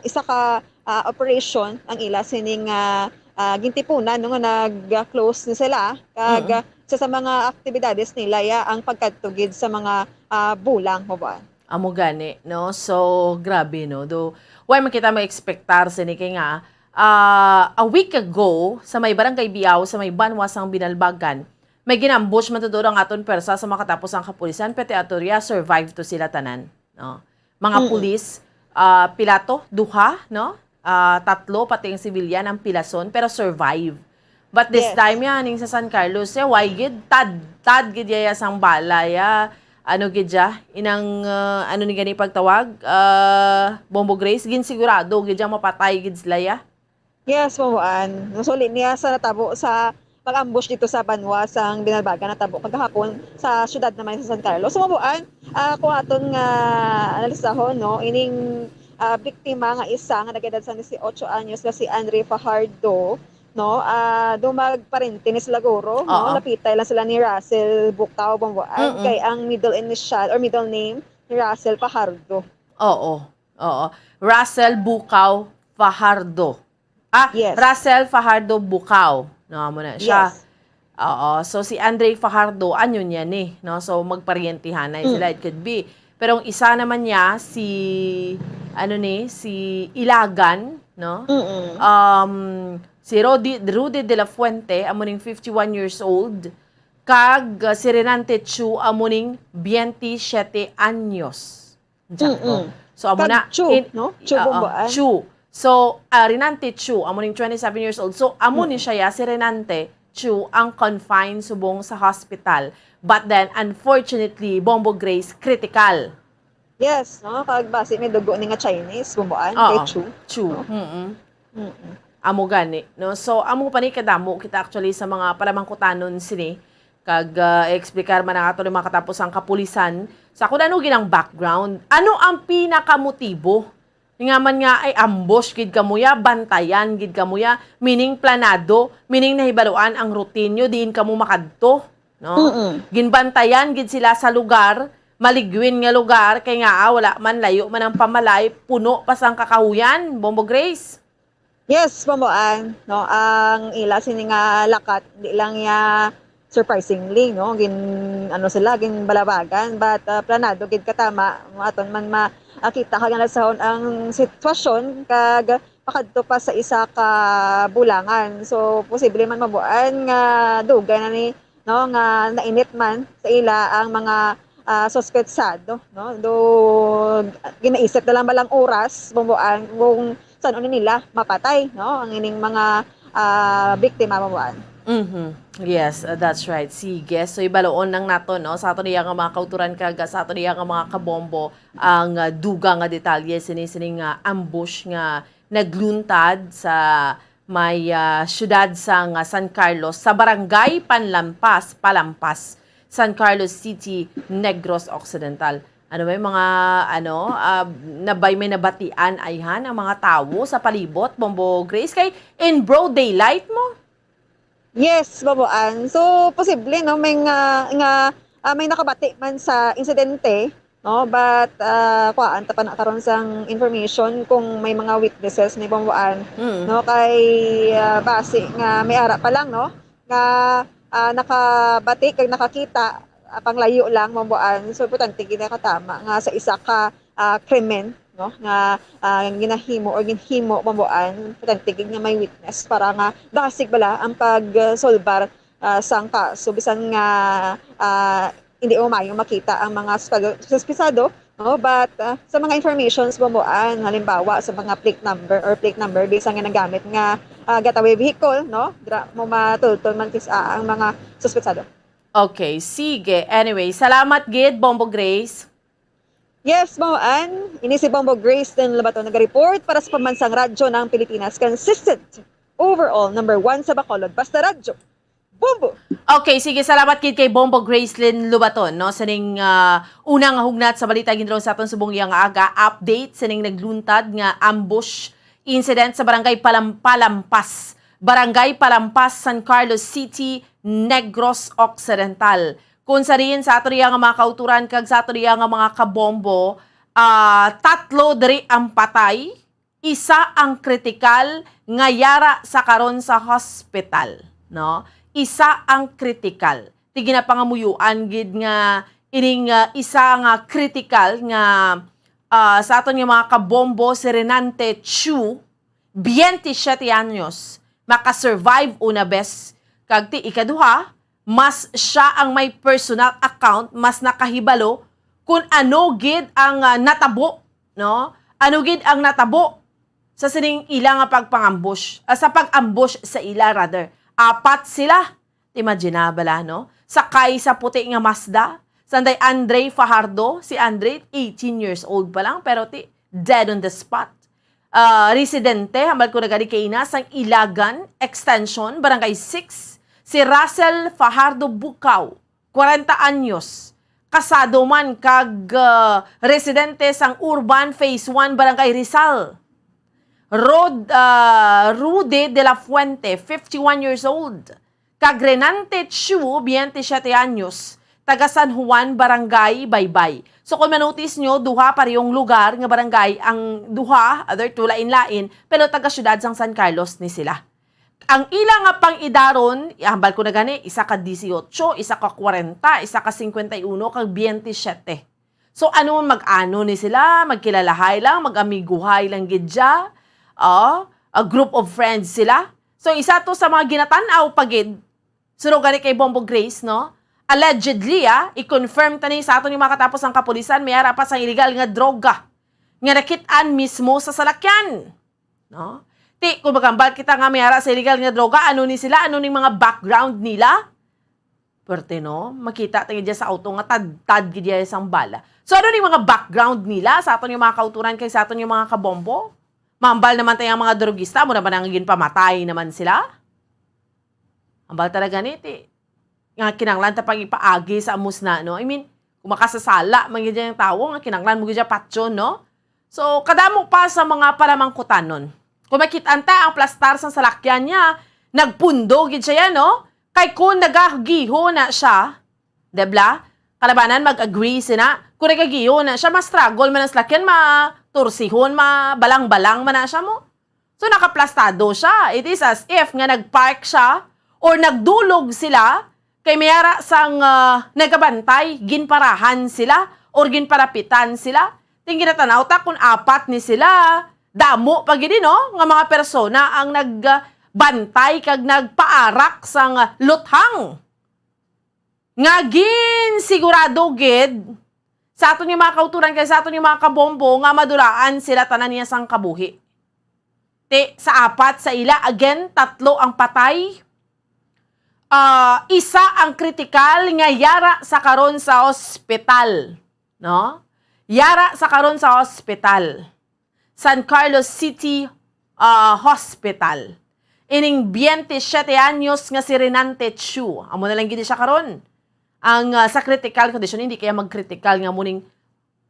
isa ka, ah, operation ang ila sining, ah, ah, gintipunan, no, nga nag-close na sila. Kag, Mm. ah, isa sa mga aktibidades nila, ya, ang pagkadto gid sa mga, ah, bulang, Bomboan. Amo gani, no? So, grabe, no? Do, why man kita mag-expectar sini kay nga, ah, a week ago, sa may Barangay Biao, sa may banwa sang Binalbagan, may gin-ambush man tuod ang aton pwersa sa makatapos ang kapulisan, pati ato ria, survive to sila tanan, no? Mga Mm. pulis, ah, pila to? Duha, no? Ah, tatlo, pati ang civilian ang pilason, pero survive. But this Yes. time, yan, yung sa San Carlos, eh, why gid? Tad, tad gid yaya sang bala, ya. Ano gid ya? Inang, ah, ano ni gani pagtawag? Ah, Bombo Grace, ginsigurado gid ya, mapatay gid sila, ya. Yes, Bomboan. Nasulit niya sa natabo sa pag-ambush dito sa banwa sang Binalbagan, natabo kagahapon sa syudad naman sa San Carlos. So, Bomboan, ah, kung aton nga analisahon, no, ining, ah, biktima nga isa nga nag-edad sa dieciocho anyos nga si Andre Fajardo, no, ah, dumag parente ni sila guro, no, Oo. lapitay lang sila ni Russell Bukaw, Bomboan, Mm-mm. kay ang middle initial or middle name ni Russell Fajardo. Oo. Oo. Russell Bukaw Fajardo. Ah, Yes. Russell Fajardo Bukaw. No, amo na siya. Yes. Oo. So, si Andre Fajardo, ano niya ni, no? So, magparyentihanay Mm. sila. It could be. Pero ang isa naman niya, si, ano ni, si Ilagan, no? Mm-mm. Um, si Rudy, Rudy de la Fuente, amo ning fifty-one years old, kag, uh, si Renante Chu, amo ning twenty-seven anyos. Sakto. Mm-mm. So, amo Kag na, Chu, in-, no? Chu oo, Bomboan. Chu. So, ah, Renante Chu, amo ning twenty-seven years old. So, amo ni Mm-mm. siya, ya, si Renante Chu, ang confined subong sa hospital. But then, unfortunately, Bombo Grace, critical. Yes, no? Kag basi may dugo ni nga Chinese, Bomboan, kay Oo. Chu. Chu. No? Mm-mm. Mm-mm. Amo gani, no? So, amo pa ni kadamo kita actually sa mga palamangkutanon sini, kag, ah, explicar man ang ato ni mga katapos ang kapulisan sa kung ano gid ang background. Ano ang pinakamotibo? Nga man nga ay ambush gid kamo ya, bantayan gid kamo ya, meaning planado, meaning nahibaluan ang routine nyo, diin kamo makadto, no? Mm-mm. Ginbantayan gid sila sa lugar, maligwin nga lugar, kay nga, ah, wala man, layo man ang pamalay, puno pa sang kakahuyan, Bombo Grace. Yes, Bomboan, no, ang ila sini nga lakat, di lang ya surprisingly, no, gin, ano sila, ginbalabagan, but, ah, planado gid katama, aton man makita kag nasahon ang sitwasyon, kag pakadto pa sa isa ka bulangan. So, posible man, Bomboan, nga dugay na ni, no, nga nainit man sa ila ang mga, ah, suspetsado, no? Do, ginaisip na lang ba lang oras, Bomboan, kung san-o ni nila mapatay, no, ang ining mga, ah, biktima, Bomboan. Mhm. Yes, uh, that's right. Sige. So, ibaloon lang nato, no, sa ato niya nga mga kauturan kag sa ato niya nga mga kabombo ang, ah, dugang nga detalye sini, sining, ah, ambush nga nagluntad sa may, ah, siyudad sang, ah, San Carlos, sa Barangay Panlampas, Palampas, San Carlos City, Negros Occidental. Ano, may mga, ano, ah, nabay, may nabatian ayhan ang mga tawo sa palibot, Bombo Grace, kay in broad daylight mo? Yes, Bomboan. So, posible, no, may nga, nga, ah, may nakabati man sa insidente, no? But, ah, kuhaan ta pa na karon sang information kung may mga witnesses ni Bomboan, Mm. no? Kay, ah, basi nga may ara pa lang, no? Nga, ah, nakabati kag nakakita, ah, panglayo lang, Bomboan. So, importante gid nga katama nga sa isa ka, ah, krimen, no? Nga, ah, ginahimo or ginhimo, Bomboan. Importante gid nga may witness para nga dasig bala ang pagsolbar, ah, sang kaso. Bisan nga, ah, hindi mo mayo makita ang mga suspado-, suspetsado, no? But, ah, sa mga informations, Bomboan, halimbawa, sa mga plate number or plate number, bisan nga nagamit nga, ah, getaway vehicle, no? Dira mo matultol man kis-a ang mga suspetsado. Okay, sige. Anyway, salamat gid, Bombo Grace. Yes, Bomboan. Ini si Bombo Grace din Labaton nag-report para sa Pambansang Radyo ng Pilipinas. Consistent. Overall, number one sa Bacolod. Basta Radyo. Bombo! Okay, sige, salamat gid kay Bombo Gracelyn Lubaton, no, sa ning, ah, unang hugnat sa balita ginraw sa aton subong iya nga aga, update sa ning nagluntad nga ambush incident sa Barangay Palam-, Palampas, Barangay Palampas, San Carlos City, Negros Occidental. Kung sa diin sa ato diya nga mga kauturan kag sa ato diya nga mga kabombo, ah, tatlo diri ang patay, isa ang kritikal nga yara sa karon sa hospital, no? Isa ang kritikal. Ti ginapangamuyoan gid nga ining, ah, isa nga kritikal nga, ah, sa aton nga mga kabombo, si Renante Chu, veintisiete anyos, makasurvive una bes, kag ti ikaduha, mas siya ang may personal account, mas nakahibalo kung ano gid ang, ah, natabo, no? Ano gid ang natabo sa sining ila nga pagpang-ambush, ah, sa pag-ambush sa ila, rather. Apat sila. Imagine na bala, no? Sakay sa puti nga Mazda, sanday Andre Fajardo, si Andre, eighteen years old pa lang, pero ti, dead on the spot. Ah, residente, hambal ko na gani kay ina, sang Ilagan Extension, Barangay six, si Russell Fajardo Bukaw, kwarenta anyos, kasado man kag, ah, residente sang Urban Phase one, Barangay Rizal. Rod, ah, Rudy de la Fuente, fifty-one years old, kag Renante Chu, veintisiete anyos, taga San Juan, Barangay Baybay. So, kung manotice nyo, duha parehong lugar nga barangay ang duha, other two lain-lain, pero taga siyudad sang San Carlos ni sila. Ang ila nga pang-idaron, hambal ko na gani, isa ka dieciocho, isa ka kwarenta, isa ka cincuenta y uno, kag veintisiete. So, ano, mag-ano ni sila? Magkilalahay lang, mag-amiguhay lang gid siya? Oh, a group of friends sila? So, isa to sa mga ginatan-aw pa gid. Suro gani kay Bombo Grace, no? Allegedly, ah, i-confirm tani sa aton yung mga katapos ang kapulisan, may ara pa sang illegal nga droga nga nakit-an mismo sa salakyan. No? Ti, kung magambal kita nga may ara sa illegal nga droga, ano ni sila? Ano ning mga background nila? Pwerte, no? Makita tayo dyan sa auto nga tad-tad gid dyan sang bala. So, ano ning mga background nila sa aton yung mga kauturan kay sa aton yung mga kabombo? Mambal naman tayo ang mga drogista, mo naman ang ginpamatay naman sila? Ambal talaga ni, ti. Nga kinanglan ta pang ipaagi sa amusna, no? I mean, kung makasasala man gid yung tawo, nga kinanglan mo gid siya patyon, no? So, kadamo pa sa mga palamangkutanon. Kung makit-an ta ang plastar sang salakyan niya, nagpundo gid siya yan, no? Kay kung nagagiho na siya, debla, kalabanan mag-agree sina, kung nagagiho na siya, ma-struggle man ang salakyan, matursihon, mabalang-balang man na siya mo. So, nakaplastado siya. It is as if nga nag-park siya or nagdulog sila kay may ara sang, ah, nagabantay, ginparahan sila or ginparapitan sila. Ting ginatanaw ta kung apat ni sila, damo pa gid, no, nga mga persona ang nagbantay kag nagpaarak sang luthang nga ginsigurado gid sa aton nga mga kauturan kay sa aton nga mga kabombo nga madulaan sila tanan niya sang kabuhi. Ti, sa apat sa ila, again, tatlo ang patay. Ah, isa ang kritikal nga yara sa karon sa ospital, no? Yara sa karon sa ospital. San Carlos City, ah, Hospital. Ining veintisiete anyos nga si Renante Chu. Amo na lang gid siya karon. Ang, ah, sa critical condition, hindi kaya mag-critical nga muning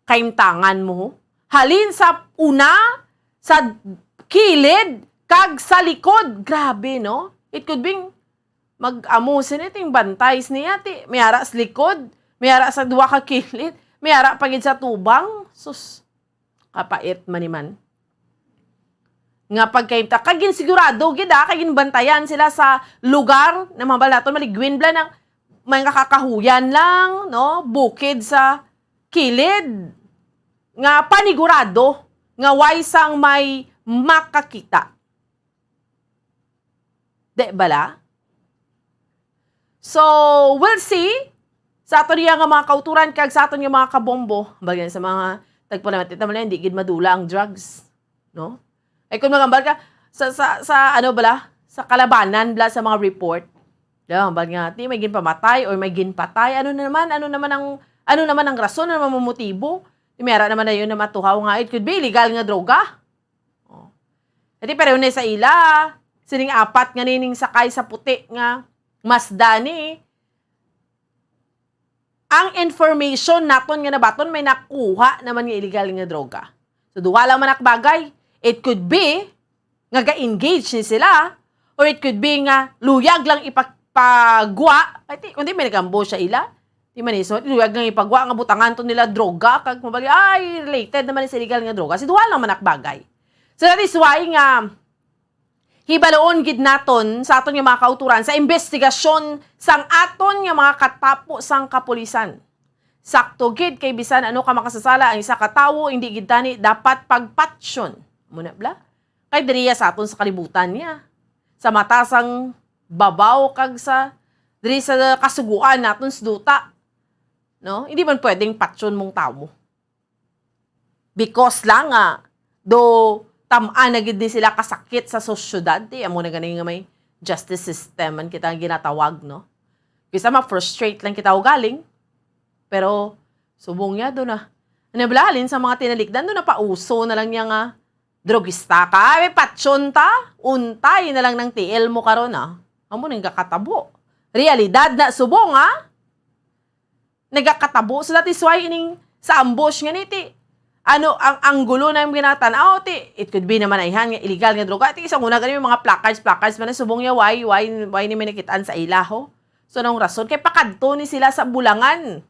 kaimtangan mo. Halin sa una, sa kilid, kag sa likod. Grabe, no? It could be, mag-amo sini ting bantay niya, ti, may ara sa likod, may ara sa duwa ka kilid. May ara pa gid sa tubang. Sus, kapait man ni man. Nga pagkahimta, kag ginsigurado gid, ah, kay ginbantayan sila sa lugar na mabal naton maligwin bala nang may nga kakahuyan lang, no? Bukid sa kilid nga panigurado nga way sang may makakita. Di bala? So, we'll see sa aton niya nga mga kauturan kag sa aton nga mga kabombo. Bagay sa mga tagpanamat, ita man, hindi gid madula ang drugs, no? Ay, kung magambal ka sa, sa, sa ano bala, sa kalabanan bala sa mga report. Di ba, hambal nga, di may ginpamatay or may ginpatay. Ano na naman? Ano naman ang, ano naman ang rason? Ano naman ang motibo? Di may ara naman na yun na matuhaw nga it could be illegal nga droga. Oh. Ati pareho na sa ila, sining apat nga nining sakay sa puti nga Mazda ni, ang information naton nga nabaton may nakuha naman nga illegal nga droga. So, duha lang man ang bagay. It could be nga ga-engage ni sila, or it could be nga luyag lang ipagpagwa. Ay, ti, kundi may nagambo siya ila. Di man iso, luyag nga ipagwa nga butangan to nila droga, kag mabali, ay, related naman ni sa illegal nga droga. Si duha lang man ang bagay. So, that is why nga, hibaloon gid naton sa aton nga mga kauturan sa investigasyon sang aton nga mga katapo sang kapulisan. Sakto gid kay bisan ano ka makasasala ang isa ka tawo, hindi gid tani dapat pagpatyon. Muna bla? Kay diriya sa aton sa kalibutan niya. Sa mata sang babaw kag sa diri sa kasuguan naton sa duta. No? Hindi man pwedeng patyon mong tawo. Because lang nga, do tam-an na gid ni sila kasakit sa sosyedad, ti, amo na gani nga may justice system man kita nga ginatawag, no? Bisa ma-frustrate lang kita ugaling, pero subong niya do na. Ano bala, halin sa mga tinalikdan, do na pauso na lang niya nga drogista ka. Ay, may patyon ta, untay na lang ng tiil mo karon, ah. Amo nang gakatabo. Realidad na subong, ah. Nagakatabo. So, that is why ining sa ambush nga ni, ti, ano, ang anggulo na yung ginatan-aw, ti, it could be naman ayhan nga illegal nga droga. Ti, isang una gani may mga placards, placards man na subong niya, why, why, why ni may nakitaan sa ilaho? So, anong rason? Kay pakadto ni sila sa bulangan.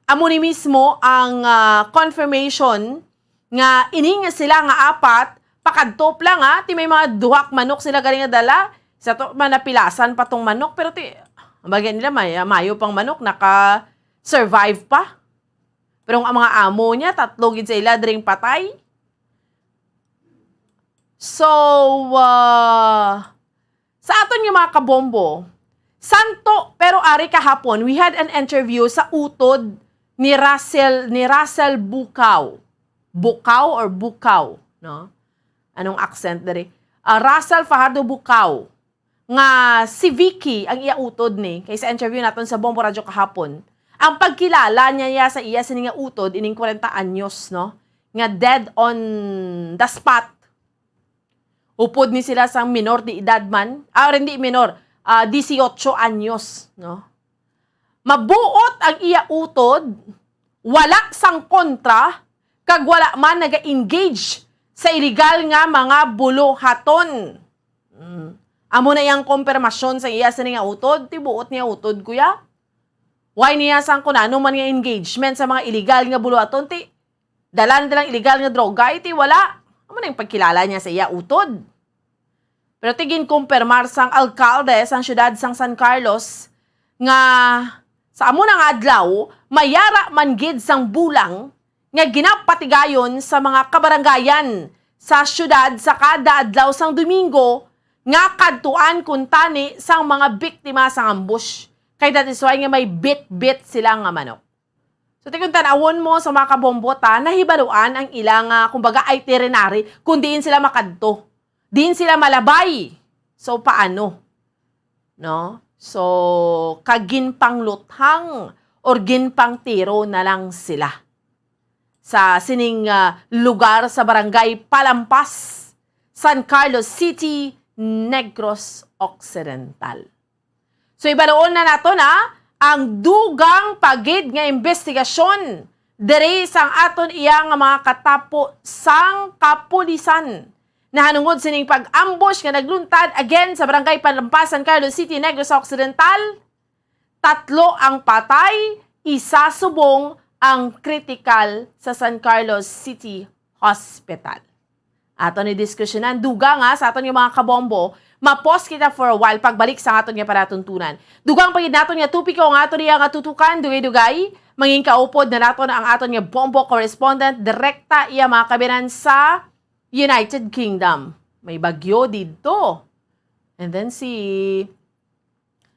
Amo ni mismo ang, ah, confirmation nga ini nga sila nga apat, pakadto lang, ha, ti may mga duha ka manok sila gali nga dala. Sa to, manapilasan pa tong manok, pero ti, ang bagay nila, may, mayo pang manok, naka-survive pa. Pero ang mga amo niya, tatlo gid sa ila dring patay. So, ah, sa aton nga mga kabombo, santo, pero ari kahapon, we had an interview sa utod ni Russell, ni Russell Bukaw. Bukaw or Bukaw, no? Anong accent diri? Ah, Russell Fajardo Bukaw, nga si Vicky ang iya utod ni, kay sa interview naton sa Bombo Radyo kahapon, ang pagkilala niya, iya sa iya sini nga utod ining kwarenta anyos, no? Nga dead on the spot. Upod ni sila sang minor de edad man, ah, hindi minor, ah, dieciocho anyos, no? Mabuot ang iya utod, wala sang kontra, kag wala man naga-engage sa illegal nga mga buluhaton. Mm. Amo na iyang kompirmasyon sa iya sini nga utod, ti buot niya utod, kuya. Why niya sang kun ano man nga engagement sa mga illegal nga buluhaton, ti dala na lang illegal nga droga, iti wala. Amo na yung pagkilala niya sa iya utod. Pero ti ginkumpirmar sang alkalde sang siyudad sang San Carlos nga sa amo na nga adlaw, mayara man gid sang bulang nga ginapatigayon sa mga kabarangayan sa siyudad sa kada adlaw sang Domingo nga kadtuan kuntani sang mga biktima sang ambush. Kay that is why nga may bit-bit sila nga manok. So, ti kung tan-awon mo sa mga kabombota, nahibaluan ang ila nga, kumbaga, itinerary kung diin sila makadto, diin sila malabay. So, paano? No? So, kag ginpangluthang or ginpangtiro na lang sila sa sining, ah, lugar sa Barangay Palampas, San Carlos City, Negros Occidental. So, ibaluon na nato na ang dugang pa gid nga investigasyon diri sang aton iya nga mga katapo sang kapulisan. Nahanungod sining pag-ambush nga nagluntad again sa Barangay Palampas, San Carlos City, Negros Occidental, tatlo ang patay, isa subong ang kritikal sa San Carlos City Hospital. Aton ni diskusyonan, dugang nga sa aton nga mga kabombo, ma-pause kita for a while pagbalik sa aton nga palatuntunan. Dugang pa gid naton nga topiko ang aton niya nga tutukan, dugay-dugay, mangin kaupod na naton ang aton nga bombo correspondent, direkta iya mga kabinan sa United Kingdom. May bagyo didto. And then si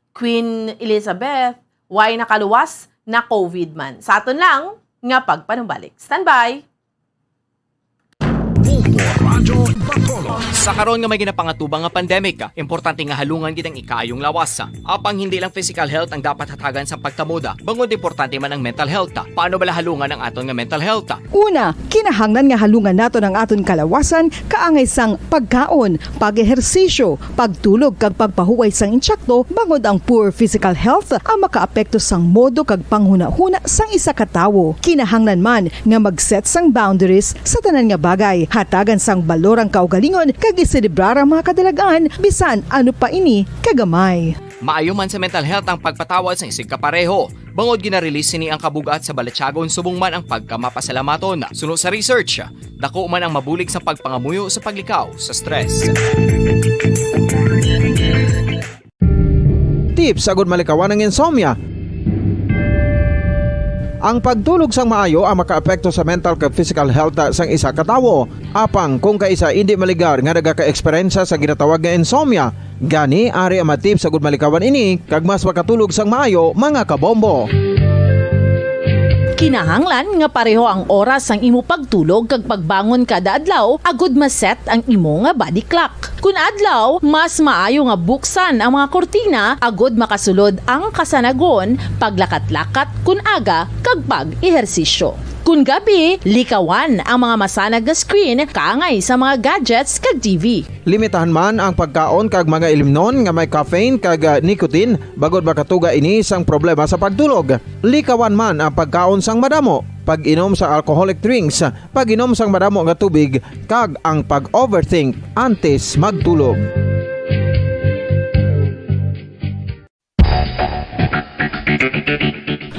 Queen Elizabeth, why nakaluwas? Na COVID man. Sa aton lang nga pagpanumbalik. Standby! Bombo Radyo Bacolod. Sa karon nga may ginapangatubang nga pandemic, importante nga halungan gid ang ikaayong lawas. Apang hindi lang physical health ang dapat hatagan sa pagkamuda, bangod importante man ang mental health. Paano bala halungan ang aton nga mental health? Una, kinahanglan nga halungan naton ang aton kalawasan kaangay sang pagkaon, pag-ehersisyo, pagtulog kag pagpahuway sang insakto, bangod ang poor physical health ang makaapekto sang modo kag panghunahuna sang isa ka tawo. Kinahanglan man nga mag-set sang boundaries sa tanan nga bagay, hatagan sang balor ang kaugalingon kag iselebrar ang mga kadalag-an bisan ano pa ini kagamay. Maayo man sa mental health ang pagpatawad sang isigkapareho, bangod gina-release sini ang kabug-at sa balatyagon subong man ang pagkamapasalamaton. Suno sa research, dako man ang mabulig sa pagpangamuyo sa paglikaw sa stress. Tips agud malikawan ang insomnia. Ang pagtulog sang maayo ang makaapekto sa mental kag physical health sang isa ka tawo. Apang kung kaisa indi maligar nga nagaka-eksperyensya sa ginatawag nga insomnia, gani ari ang mga tips agud malikawan ini kag mas makatulog sang maayo, mga kabombo. Kinahanglan nga pareho ang oras sang imo pagtulog kag pagbangon kada adlaw agud ma-set ang imo nga body clock. Kun adlaw, mas maayo nga buksan ang mga kurtina agud makasulod ang kasanagon, paglakat-lakat kun aga, kag pag-ehersisyo. Kun gabi, likawan ang mga masanag nga screen kaangay sa mga gadgets kag T V. Limitahan man ang pagkaon kag mga ilimnon nga may caffeine kag, ah, nicotine bangod makatuga ini sang problema sa pagtulog. Likawan man ang pagkaon sang madamo, pag-inom sa alcoholic drinks, pag-inom sang madamo nga tubig, kag ang pag-overthink antes magtulog.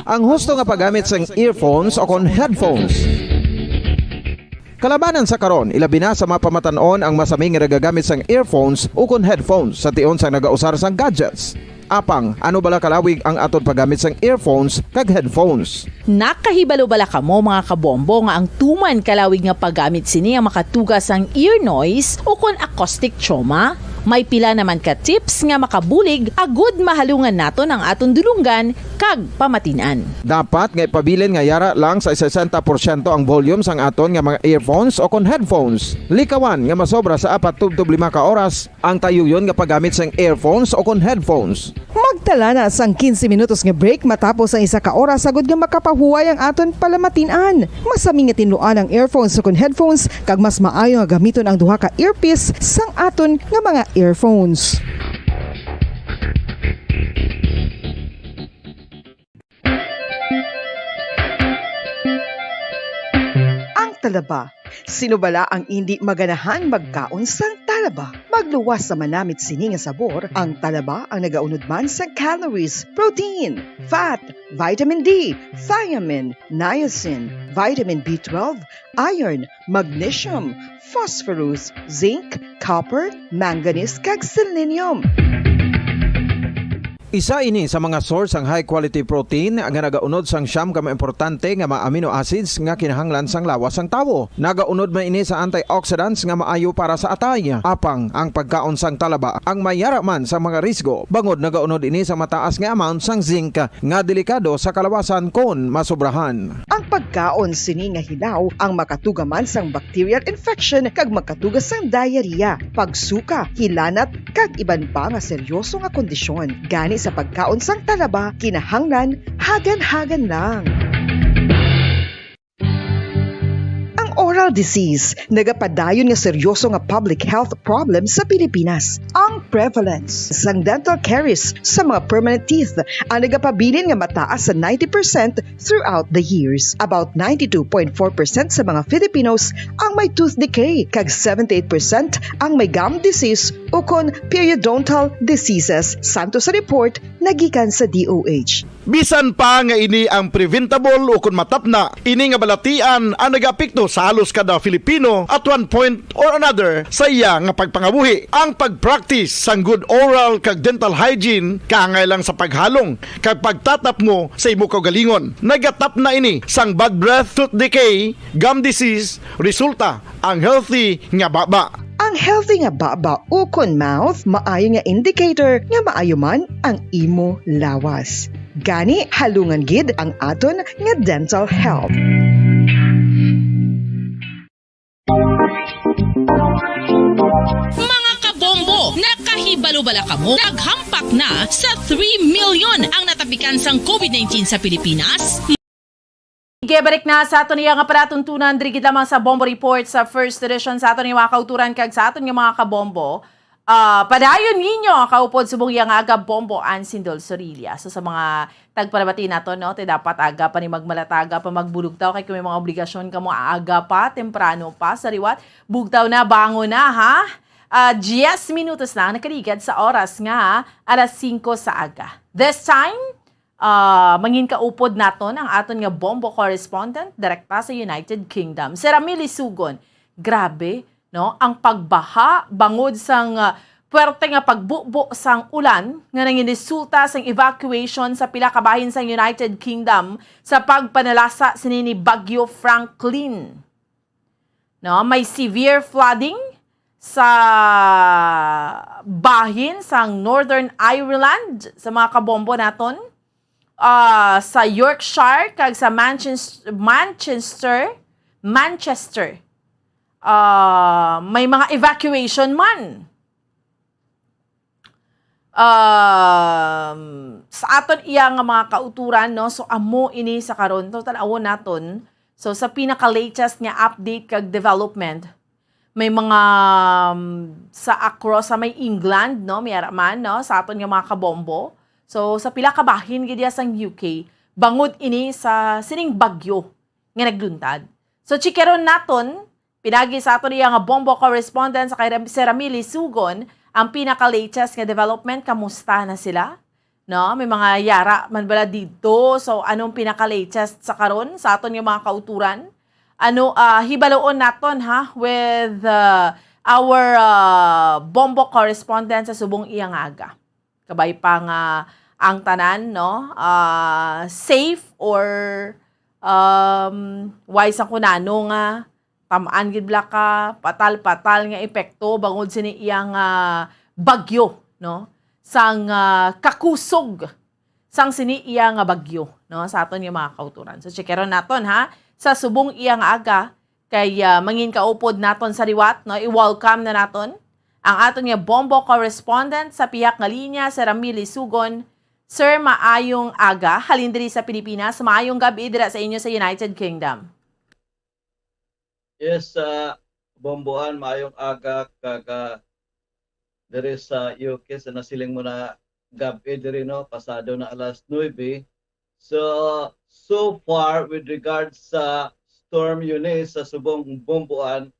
Ang husto nga paggamit sang earphones o kon headphones. Kalabanan sa karon, ilabi na sa mga pamatan-on ang masami nga nagagamit sang earphones o kon headphones sa tion sang nagausar sang gadgets. Apang, ano bala kalawig ang aton paggamit sang earphones kag headphones? Nakahibalo bala kamo, mga kabombo, nga ang tuman kalawig nga paggamit sini ang makatuga sang ear noise o kon acoustic trauma? May pila naman ka tips nga makabulig agud mahalungan naton ang aton dulonggan kag pamatin-an. Dapat nga ipabilin nga yara lang sa sesenta porsyento ang volume sang aton nga mga earphones o kon headphones. Likawan nga masobra sa apat tubtob lima ka oras ang tayuyon nga paggamit sang earphones o kon headphones. Magtala na sang quince minutos nga break matapos ang isa ka oras agud nga makapahuway ang aton palamatin-an. Masami nga tinluan ang earphones o kon headphones kag mas maayo nga gamiton ang duha ka earpiece sang aton nga mga earphones. Ang talaba. Sino bala ang indi maganahan magkaon sang talaba? Magluwas sa manamit sini nga sabor, ang talaba ang nagaunod man sa calories, protein, fat, vitamin D, thiamine, niacin, vitamin B twelve, iron, magnesium, phosphorus, zinc, copper, manganese, kag selenium. Isa ini sa mga source sang high quality protein nga nagaunod sang siyam ka mga importante nga mga amino acids nga kinahanglan sang lawas sang tawo. Nagaunod man ini sa antioxidants nga maayo para sa atay. Apang ang pagkaon sang talaba ang may yara man sa mga risgo, bangod nagaunod ini sa mataas nga amount sang zinc nga delikado sa kalawasan kon masobrahan. Ang pagkaon sini nga hilaw ang makatuga man sang bacterial infection kag makatuga sang diarrhea, pagsuka, hilanat, kag iban pa nga seryoso nga kondisyon. Gani sa pagkaon sang talaba, kinahanglan hagan-hagan lang. Ang oral disease nagapadayon nga seryoso nga public health problem sa Pilipinas. Ang prevalence sang dental caries sa mga permanent teeth ang nagapabilin nga mataas sa ninety percent throughout the years. About ninety-two point four percent sa mga Filipinos ang may tooth decay, kag seventy-eight percent ang may gum disease ukon periodontal diseases, santo sa report nagikan sa D O H. Bisan pa nga ini ang preventable ukon matapna, ini nga balatian ang nagaapekto sa halos kada Filipino at one point or another sa iya nga pagpangabuhi. Ang pag-practice sang good oral kag dental hygiene kaangay lang sa paghalong kag pagtatapngo sa imo kaugalingon. Nagatapna ini sang bad breath, tooth decay, gum disease, resulta ang healthy nga baba. Ang healthy nga baba ukon mouth maayo nga indicator nga maayo man ang imo lawas. Gani, halungan gid ang aton nga dental health. Mga kabombo, nakahibalo bala kamo? Naghampak na sa three million ang natapikan sang COVID nineteen sa Pilipinas. Gibalik na sa aton iya nga palatuntunan diri gid lamang sa Bombo Report sa First Edition sa aton nga mga kauturan kag sa aton nga mga kabombo. Ah, padayon ninyo ang kaupod subong iya nga aga Bombo Ansindol Sorilla. So sa mga tagpalabati nato, no, ti dapat aga pa ni magmalataga pa magbulugtaw kay kung may mga obligasyon kamo aga pa, temprano pa sa liwat, bugtaw na, bangon na, ha? Ah, diyes minutos na ang nakaligad sa oras nga alas singko sa aga. This time, ah, mangin kaupod naton ang aton nga bombo correspondent direkta sa United Kingdom, si Ramil Isugon. Grabe, no, ang pagbaha bangod sang, ah, puwerte nga pagbubo sang ulan nga nanginresulta sang evacuation sa pila ka bahin sang United Kingdom sa pagpanalasa sini ni Bagyo Franklin. No, may severe flooding sa bahin sang Northern Ireland sa mga kabombo naton, ah, sa Yorkshire kag sa Manchester, Manchester, Manchester. Ah, may mga evacuation man. Um, sa aton iya nga mga kauturan, no? So, amo ini sa karon. So, tan-awon naton. So, sa pinaka-latest nga update kag development, may mga, um, sa across, sa may England, no? May ara man, no? Sa aton nga mga kabombo. So, sa pila ka bahin gid iya sang U K, bangod ini sa sining bagyo nga nagluntad. So, chikaron naton, pinagi sa aton iya nga bombo correspondent sa kay Ram-, si Ramil Isugon, ang pinaka-latest nga development. Kamusta na sila? No, may mga yara man bala didto. So, anong pinaka-latest sa karon sa aton nga mga kauturan? Ano, ah, hibaloon naton, ha, with, ah, our, ah, bombo correspondent sa subong iya nga aga. Kabay pa nga ang tanan, no, ah, safe or, um, way sa kunano nga tam-an gid bala ka patal-patal nga epekto bangod sini iya nga bagyo, no, sang, ah, kakusog sang sini iya nga bagyo, no, sa aton nga mga kauturan. So, checkeron naton, ha, sa subong iya nga aga, kay, ah, mangin kaupod naton sa liwat, no, i-welcome na naton ang aton nga bombo correspondent sa pihak nga linya, si Ramil Isugon. Sir, maayong aga. Halin diri sa Pilipinas, maayong gab-i dira sa inyo sa United Kingdom. Yes, sa Bomboan, maayong aga kag, ah, diri sa U K, sa nasiling mo na gab-i diri, no, pasado na alas nuebe. So, so far with regards sa Storm Eunice sa subong Bomboan,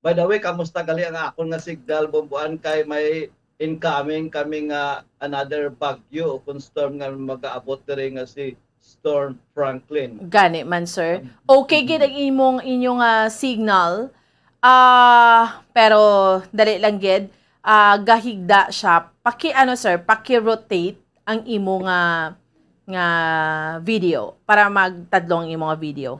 by the way, kamusta gali ang akon nga signal, Bomboan, kay may incoming kami nga another bagyo o kun storm nga magaabot diri nga si Storm Franklin. Gani man, sir. Okay gid ang imong, inyong, ah, signal. Ah, pero dali lang gid. Ah, gahigda siya. Paki, ano, sir, paki-rotate ang imo nga, nga video para magtadlong ang imo nga video.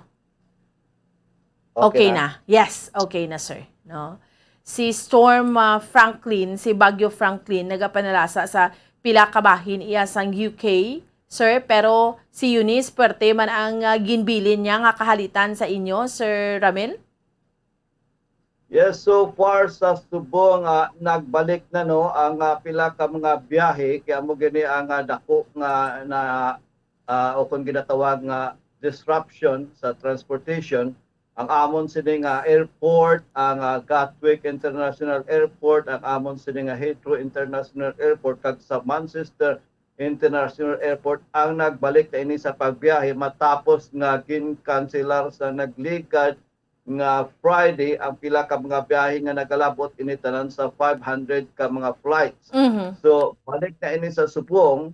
Okay na. Yes, okay na, sir. No? Si Storm, ah, Franklin, si Bagyo Franklin, nagapanalasa sa pila ka bahin iya sang U K, sir, pero si Eunice, puwerte man ang, ah, ginbilin niya nga kahalitan sa inyo, Sir Ramil? Yes, so far sa subong, ah, nagbalik na, no, ang, ah, pila ka mga biyahe, kay amo gini ang, ah, dako nga na, ah, o kung ginatawag nga disruption sa transportation. ang amon sini nga airport, ang, ah, Gatwick International Airport, ang amon sini nga Heathrow International Airport, kag sa Manchester International Airport ang nagbalik na ini sa pagbiyahe matapos nga ginkanselar sa nagligad nga Friday ang pila ka mga biyahe nga nagalabot ini tanan sa five hundred ka mga flights. Mhm. So, balik na ini sa subong,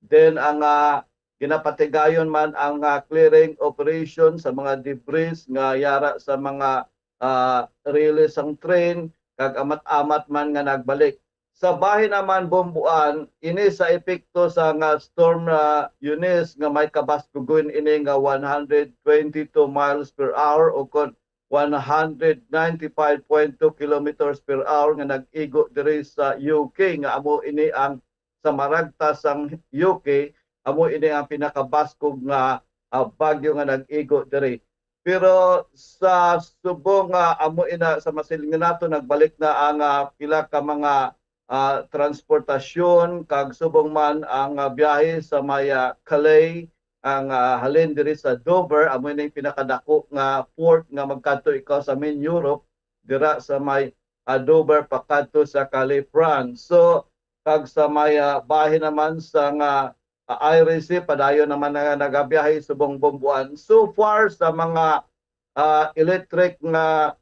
then ang, ah, ginapatigayon man ang, ah, clearing operation sa mga debris nga yara sa mga, ah, relay sang train, kag amat-amat man nga nagbalik. Sa bahin naman, Bombuan, ini sa epekto sa nga Storm, ah, Eunice nga may kabaskugon ini nga one hundred twenty-two miles per hour o kon one hundred ninety-five point two kilometers per hour nga nag-igo diri sa U K, nga amo ini ang sa maragta sang U K, amo ini ang pinakabaskog nga, ah, bagyo nga nag-igo diri. Pero sa subong nga amo ina sa masiling nato, nagbalik na ang, ah, pila ka mga, ah, transportasyon, kag subong man ang, ah, biyahe sa may, ah, Calais, ang, ah, halin diri sa Dover, amo ini pinakadako nga port nga magkadto ikaw sa main Europe, dira sa may, ah, Dover pakadto sa Calais, France. So, kag sa may, ah, bahin naman sa nga, ah, Irish Sea, padayon naman nga nagabiyahe subong, Bombuan. So far sa mga, ah, electric nga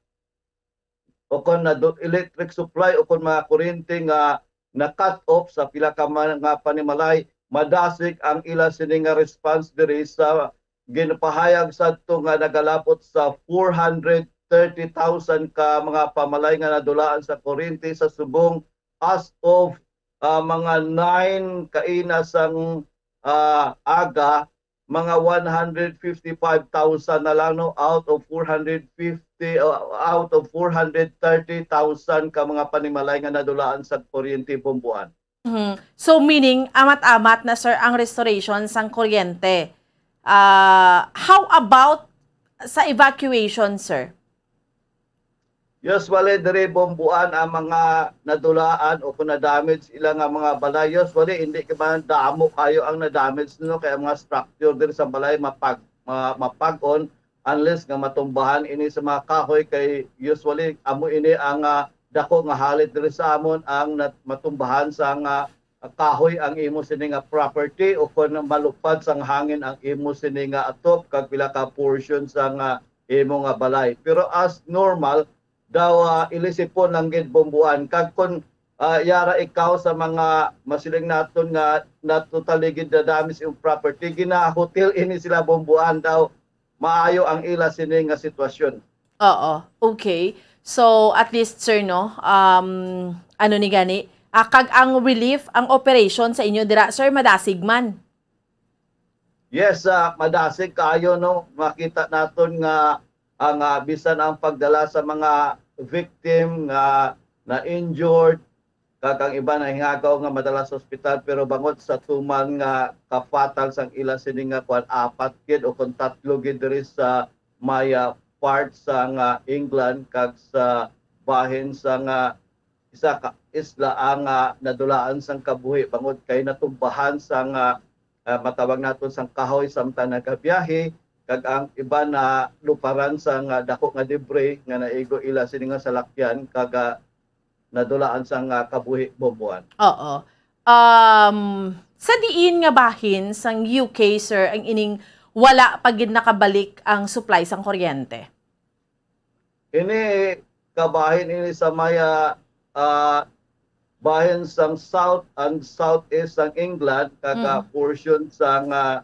o kon na do-, electric supply o kon mga kuryente nga na-cut off sa pila ka mga panimalay, madasig ang ila sini nga response diri sa ginpahayag sadto nga nagalabot sa four hundred thirty thousand ka mga pamalay nga nadulaan sa kuryente sa subong as of, ah, mga nine kaina sang, ah, aga, mga one hundred fifty-five thousand na lang, no, out of four hundred fifty, uh, out of four hundred thirty thousand ka mga panimalay nga nadulaan sa kuryente, Bombuan. Mhm. So, meaning, amat-amat na, sir, ang restoration sang kuryente. Ah, how about sa evacuation, sir? Usually, diri, Bombuan, ang mga nadulaan o kung na-damage ila nga mga balay, usually, hindi ka man damo kayo ang na-damage, no? Kaya mga structure diri sa balay, mapag-, ma-, mapag-on, unless nga matumbahan ini sa mga kahoy, kay usually, amo ini ang, ah, dako nga halit diri sa amon, ang nat-, matumbahan sa nga kahoy ang imo sini nga property o kon malupad sang hangin ang imo sini nga atop kag pila ka portion sa nga imo nga balay. Pero as normal, daw, ah, ilisipon lang gid, Bombuan. Kag kon, ah, yara ikaw sa mga masiling naton nga na totally gid na-damage yung property, ginahotel ini sila, Bombuan, daw maayo ang ila sini nga sitwasyon. Oo, okay. So, at least, sir, no, um, ano ni gani, ah, kag ang relief, ang operation sa inyo dira, sir, madasig man? Yes, ah, madasig kaayo, no? Makita naton nga ang, ah, bisan ang pagdala sa mga victim nga na-injured, kag ang iba nahingagaw nga madala sa ospital, pero bangod sa tuman nga kafatal sang ila sini nga kuan, apat gid o kon tatlo gid diri sa may, ah, part sa nga England kag sa bahin sa nga isa ka isla ang, ah, nadulaan sang kabuhi bangod kay natumbahan sang, ah, ah, matawag naton sang kahoy samtang nagabiyahe, kag ang iban na luparan sang, ah, dako nga debris nga naigo ila sini nga salakyan kag, ah, nadulaan sang, ah, kabuhi, Bombuan. Oo. Um, sa diin nga bahin sang U K, sir, ang ining wala pa gid nakabalik ang supply sang kuryente? Ini kabahin ini sa may, ah, ah, bahin sang south and southeast sang England, kag, ah, Mm. portion sang, ah,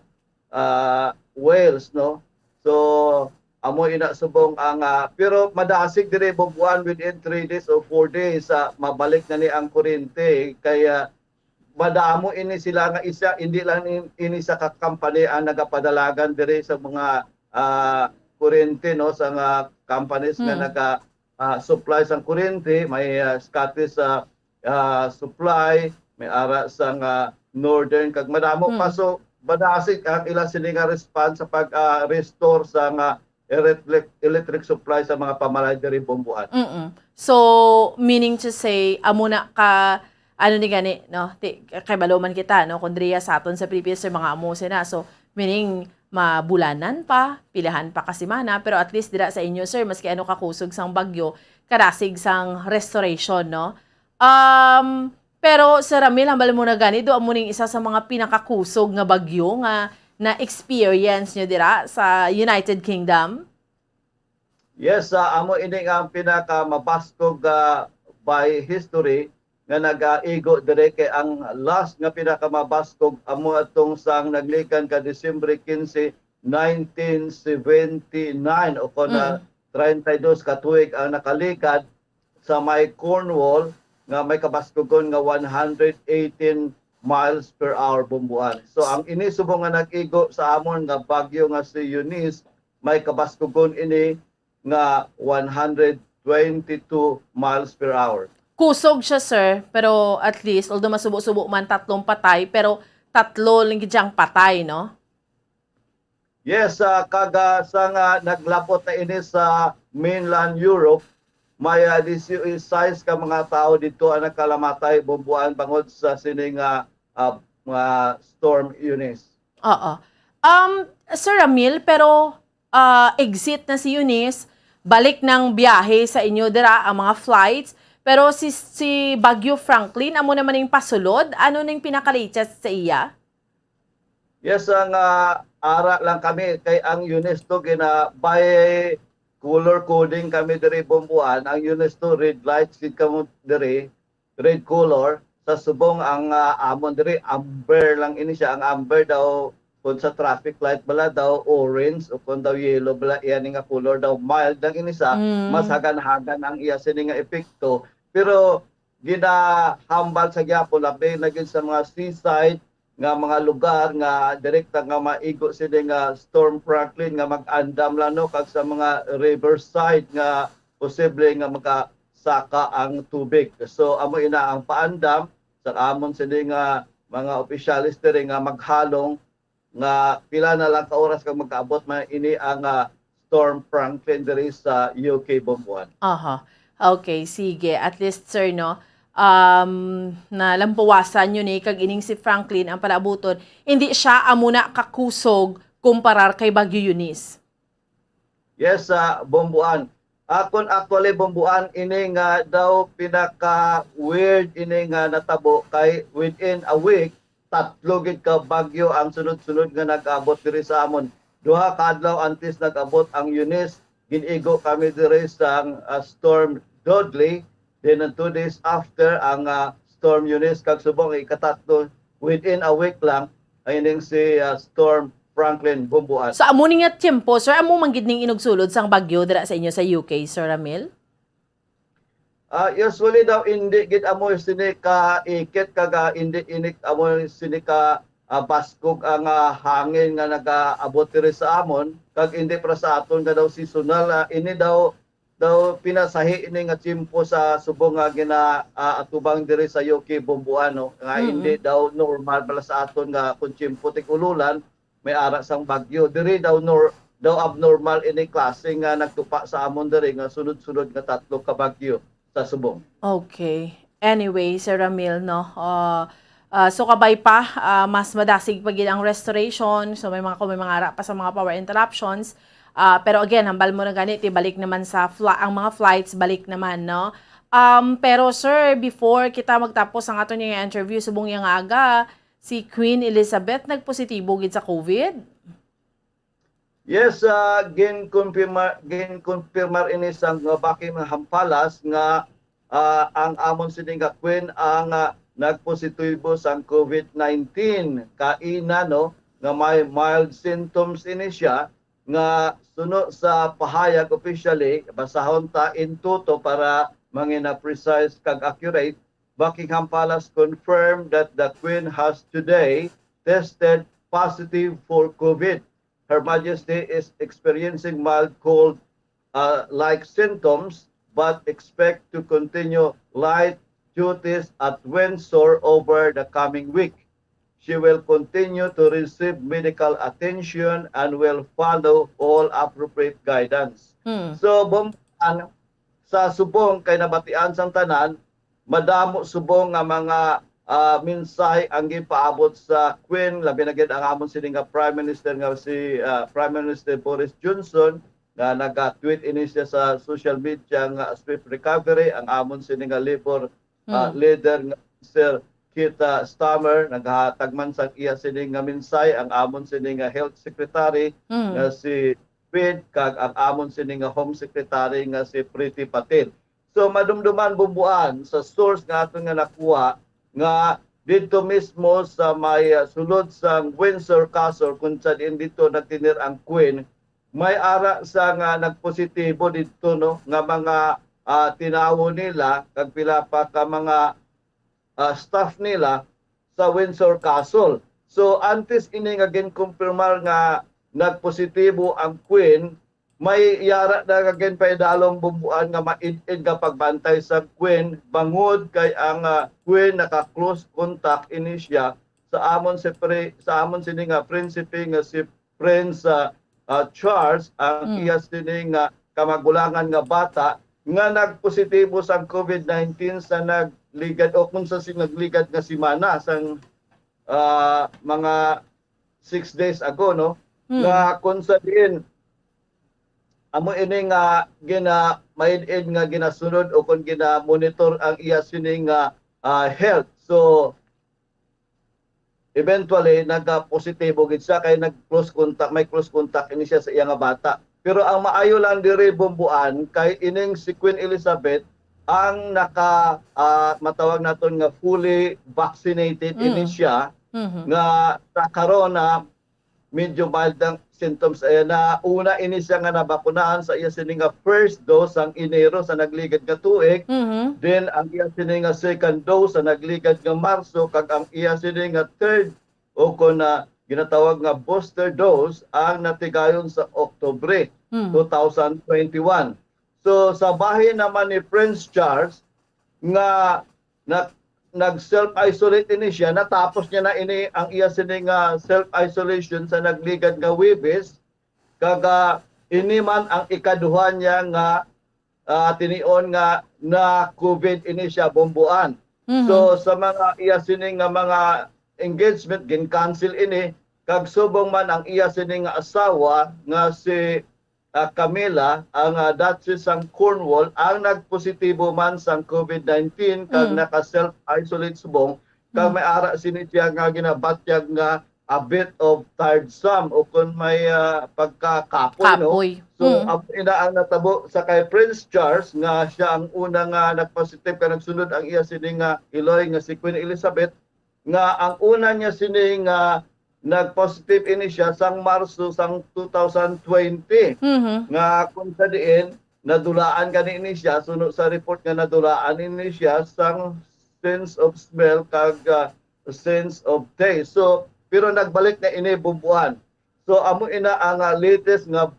ah, Wales, no? So, amo ina subong ang, ah, pero madasig diri, Bombuan, within three days or four days, ah, mabalik na ni ang kuryente. Kaya madamo ini sila nga isa, hindi lang in-, ini sa ka-, company ang nagapadalagan diri sa mga, ah, kuryente, no, sa mga companies nga Hmm. naga, ah, supply sang kuryente, may, ah, Scottish, ah, ah, Supply, may ara sang, ah, Northern, kag madamo pa. Hmm. So, madasig ang ila sini nga response sa pag, ah, restore sa nga electric, electric supply sa mga pamalay diri, Bombuan. Mm-mm. So, meaning to say, amo na ka, ano ni gani, no? Ti-, kay balo man kita, no? Kung diriya sa aton sa previous, sir, mga amo sina. So, meaning, mabulanan pa, pilahan pa ka semana, pero at least dira sa inyo, sir, maski ano kakusog sang bagyo, kadasig sang restoration, no? Um, pero, Sir Ramil, hambal mo na gani, do amo ning isa sa mga pinakakusog nga bagyo nga na-experience nyo dira sa United Kingdom? Yes, ah, amo ini nga ang pinakamabaskog, ah, by history nga nagaigo dire, kay ang last nga pinakamabaskog amo atong sang naglikan ka Disyembre quince, nineteen seventy-nine, o kon na Mm. treinta y dos ka tuig ang nakalikad sa may Cornwall nga may kabaskogon nga one hundred eighteen miles per hour, Bomboan. So, ang ini subong nga nag-igo sa amon nga bagyo nga si Eunice, may kabaskogon ini nga one hundred twenty-two miles per hour. Kusog siya, sir, pero at least, although masubo-subo man tatlong patay, pero tatlo lang gid siyang patay, no? Yes, ah, kag, ah, sa nga naglabot na ini sa mainland Europe, may, ah, disiseis ka mga tawo dito ang nakalamatay, Bomboan, bangod sa sini nga, ah, nga Storm Eunice. Oo. Um, Sir Ramil, pero, ah, exit na si Eunice, balik ng biyahe sa inyo dira ang mga flights, pero si, si Bagyo Franklin, amo naman yung pasulod. Ano ning pinaka-latest sa iya? Yes, ang, ah, ara lang kami kay ang Eunice to gina by color coding kami diri, Bomboan. Ang Eunice to red lights gid kamo diri, red color. Sa subong ang, ah, amon diri amber lang ini siya. Ang amber daw, kung sa traffic light bala daw orange, o kung daw yellow bala, iya ni nga color daw mild lang ini siya. Mm. Mas hagan-hagan ang iya sini nga epekto. Pero ginahambal sa gyapon, labi na gid sa mga seaside nga mga lugar nga direkta nga maigo sini nga Storm Franklin nga mag-andam lang, no, kag sa mga riverside nga posible nga makasaka ang tubig. So, amo ina ang paandam sa amon sini nga mga opisyales diri nga maghalong nga pila na lang ka oras kag magkaabot man ini ang, ah, Storm Franklin diri sa U K, Bomboan. Aha. Okay, sige. At least, sir, no, um, nalampuwasan yun eh, kag ining si Franklin ang palaabuton. Hindi siya amo na kakusog kumparar kay Bagyo Eunice. Yes, ah, Bomboan. Akon actually, Bomboan, ini nga daw pinaka-weird ini nga natabo kay within a week, tatlo gid ka bagyo ang sunod-sunod nga nag-abot diri sa amon. Duha ka adlaw antes nag-abot ang Eunice, gin-igo kami diri sang, ah, Storm Dudley. Then, ang two days after, ang, ah, Storm Eunice, kag subong ikatatlo, within a week lang, ay ning si, ah, Storm Franklin, Bomboan. So, amo ni nga tiyempo, sir, amo man gid ning inugsulod sang bagyo dira sa inyo sa U K, Sir Ramil? Ah, usually daw, hindi gid amo sini ka ikit, kag, ah, hindi ini amo sini ka, ah, baskog ang, ah, hangin nga nagaabot diri sa amon, kag hindi para sa aton nga daw seasonal, ah, ini daw, daw pinasahi ini nga tiyempo sa subong nga gina-, ah, atubang diri sa U K, Bomboan, no, nga Mm-mm. hindi daw normal para sa aton nga kung tiyempo tig-ululan, may ara sang bagyo. Diri daw nor-, daw abnormal ini klase nga nagtupa sa amon diri nga sunod-sunod nga tatlo ka bagyo sa subong. Okay. Anyway, Sir Ramil, no, ah, ah, so kabay pa, ah, mas madasig pa gid ang restoration. So may mga, kung may mga ara pa sa mga power interruptions. Ah, pero again, hambal mo na gani, ti balik naman sa fla-, ang mga flights, balik naman, no? Um, pero sir, before kita magtapos ang aton nga interview, subong yang aga, si Queen Elizabeth nagpositibo gid sa COVID? Yes, ah, ginkonfirma-, ginkonfirmar ini sang Buckingham Palace nga, ah, ang amon sini nga Queen ang, ah, nagpositibo sang COVID nineteen. Kaina, no, nga may mild symptoms ini siya, nga suno sa pahayag officially, basahon ta in toto para mangina precise kag accurate. Buckingham Palace confirmed that the Queen has today tested positive for COVID. Her Majesty is experiencing mild cold, uh, like symptoms, but expect to continue light duties at Windsor over the coming week. She will continue to receive medical attention and will follow all appropriate guidance. Hmm. So, Bomboan, sa subong kay nabatian sang tanan, madamo subong nga mga, ah, mensahe ang gipaabot sa Queen, labi na gid ang amon sini nga Prime Minister nga si, ah, Prime Minister Boris Johnson, nga naga-tweet ini siya sa social media nga swift recovery. Ang amon sini nga Labor, ah, Mm. leader nga Sir Keir Starmer naghatag man sang iya sini nga mensahe. Ang amon sini nga Health Secretary Mm. nga si Reid kag ang amon sini nga Home Secretary nga si Priti Patel. So madumduman, Bumbuan, sa source nga aton nga nakuha, nga didto mismo sa may, ah, sulod sang Windsor Castle, kung sa diin didto nagtinir ang Queen, may ara sa nga nagpositibo didto, no, nga mga, ah, tinawo nila kag pila pa ka mga, ah, staff nila sa Windsor Castle. So antes ini nga ginkumpirmar nga nagpositibo ang Queen, may yara na nga ginpaidalom, Bumbuan, nga maid-id nga pagbantay sa Queen, bangod kay ang, ah, Queen naka-close contact ini siya sa amon si pre-, sa amon sini nga prinsipe nga si Prince, ah, ah, Charles, ang Mm. iya sini nga kamagulangan nga bata nga nagpositibo sang COVID nineteen sa nagligad, o kung sa si-, nagligad nga semana, sang, ah, mga six days ago, no? Mm. Nga kung sa diin, amo ini nga gina-, maid-id nga ginasunod o kung gina-monitor ang iya sini nga, ah, health. So, eventually, nagka-positibo gid siya kay nag-close contact, may close contact ini siya sa iya nga bata. Pero ang maayo lang diri, Bumbuan, kay ining si Queen Elizabeth ang naka, ah, matawag naton nga fully vaccinated Mm. ini siya, Mhm. nga sa karon na medyo mild ang symptoms. Ayan, na una ini siya nga nabakunahan sa iya sini nga first dose sang Enero sa nagligad nga tuig. Mhm. Then ang iya sini nga second dose sa nagligad nga Marso, kag ang iya sini nga third o kon na ginatawag nga booster dose ang natigayon sa Oktubre Mhm. two thousand twenty-one. So sa bahin naman ni Prince Charles nga na, nag-self-isolate ini siya, natapos niya na ini ang iya sini nga self-isolation sa nagligad nga Huwebes, kag, ah, ini man ang ikaduha niya nga, ah, tinion nga na COVID ini siya, Bumbuan. Mhm. So sa mga iya sini nga mga engagement, gin-cancel ini, kag subong man ang iya sini nga asawa nga si, ah, Camilla, ang, ah, Duchess sang Cornwall, ang nagpositibo man sang COVID nineteen kag Mm. naka-self-isolate subong, kag Mm. may ara sini siya nga ginabatyag nga a bit of tiresome o kon may, ah, pagkakapoy, no? Kapoy. So, Mm. amo ina ang natabo sa kay Prince Charles nga siya ang una nga nagpositive kag nagsunod ang iya sini nga iloy nga si Queen Elizabeth, nga ang una niya sini nga nag-positive ini siya sang Marso sang two thousand twenty, Mhm. nga kung sa diin nadulaan gani ini siya, suno sa report nga nadulaan ini siya sang sense of smell kag, ah, sense of taste. So, pero nagbalik na ini, Bumbuan. So, amo ina ang, ah, latest nga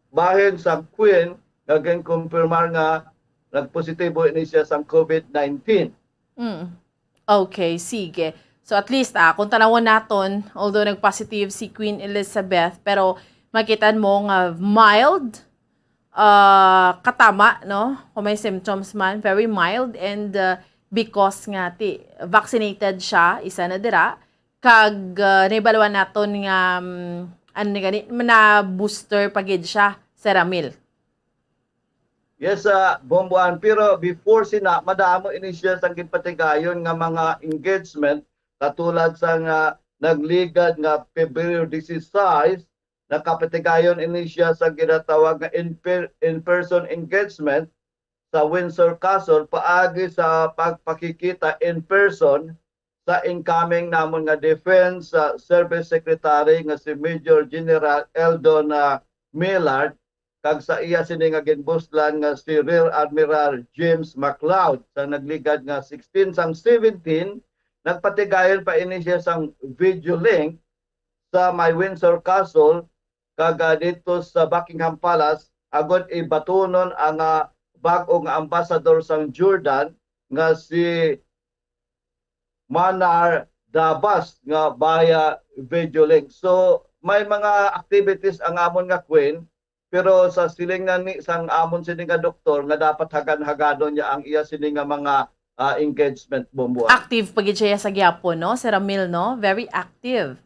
bahin sa Queen nga ginkumpirmar nga nagpositibo ini siya sang COVID nineteen. Mm. Okay, sige. So at least, ah, kung tanawon naton, although nag-positive si Queen Elizabeth, pero makita mo nga mild, ah, katama, no? Kung may symptoms man, very mild, and, ah, because nga ti vaccinated siya, isa na dira, kag, ah, naibaluan naton nga, mm, ano ni gani, na booster pa gid siya, Sir Ramil. Yes, ah, Bumbuan. Pero before sina, madamo ini siya sa ginpatigayon nga mga engagement, katulad sa nga nagligad nga Pebrero dieciséis, nakapatigayon ini siya sa ginatawag nga in-, in-person engagement sa Windsor Castle paagi sa pagpakikita in person sa incoming namon nga Defense, ah, Service Secretary nga si Major General Eldon, ah, Millard, kag sa iya sini nga ginbuslan nga si Rear Admiral James MacLeod. Sa nagligad nga sixteen sang seventeen, nagpatigayon pa ini siya sang video link sa may Windsor Castle kag, ah, dito sa Buckingham Palace, agod ibatunon ang, ah, bag-o nga ambasador sang Jordan nga si Manar Dabas nga via video link. So, may mga activities ang amon nga Queen, pero sa siling na ni sang amon sini nga doktor nga dapat hagan-hagadon niya ang iya sini nga mga, ah, engagement, Bombo. Active pa gid siya sa gihapon, no? Si Ramil, no? Very active.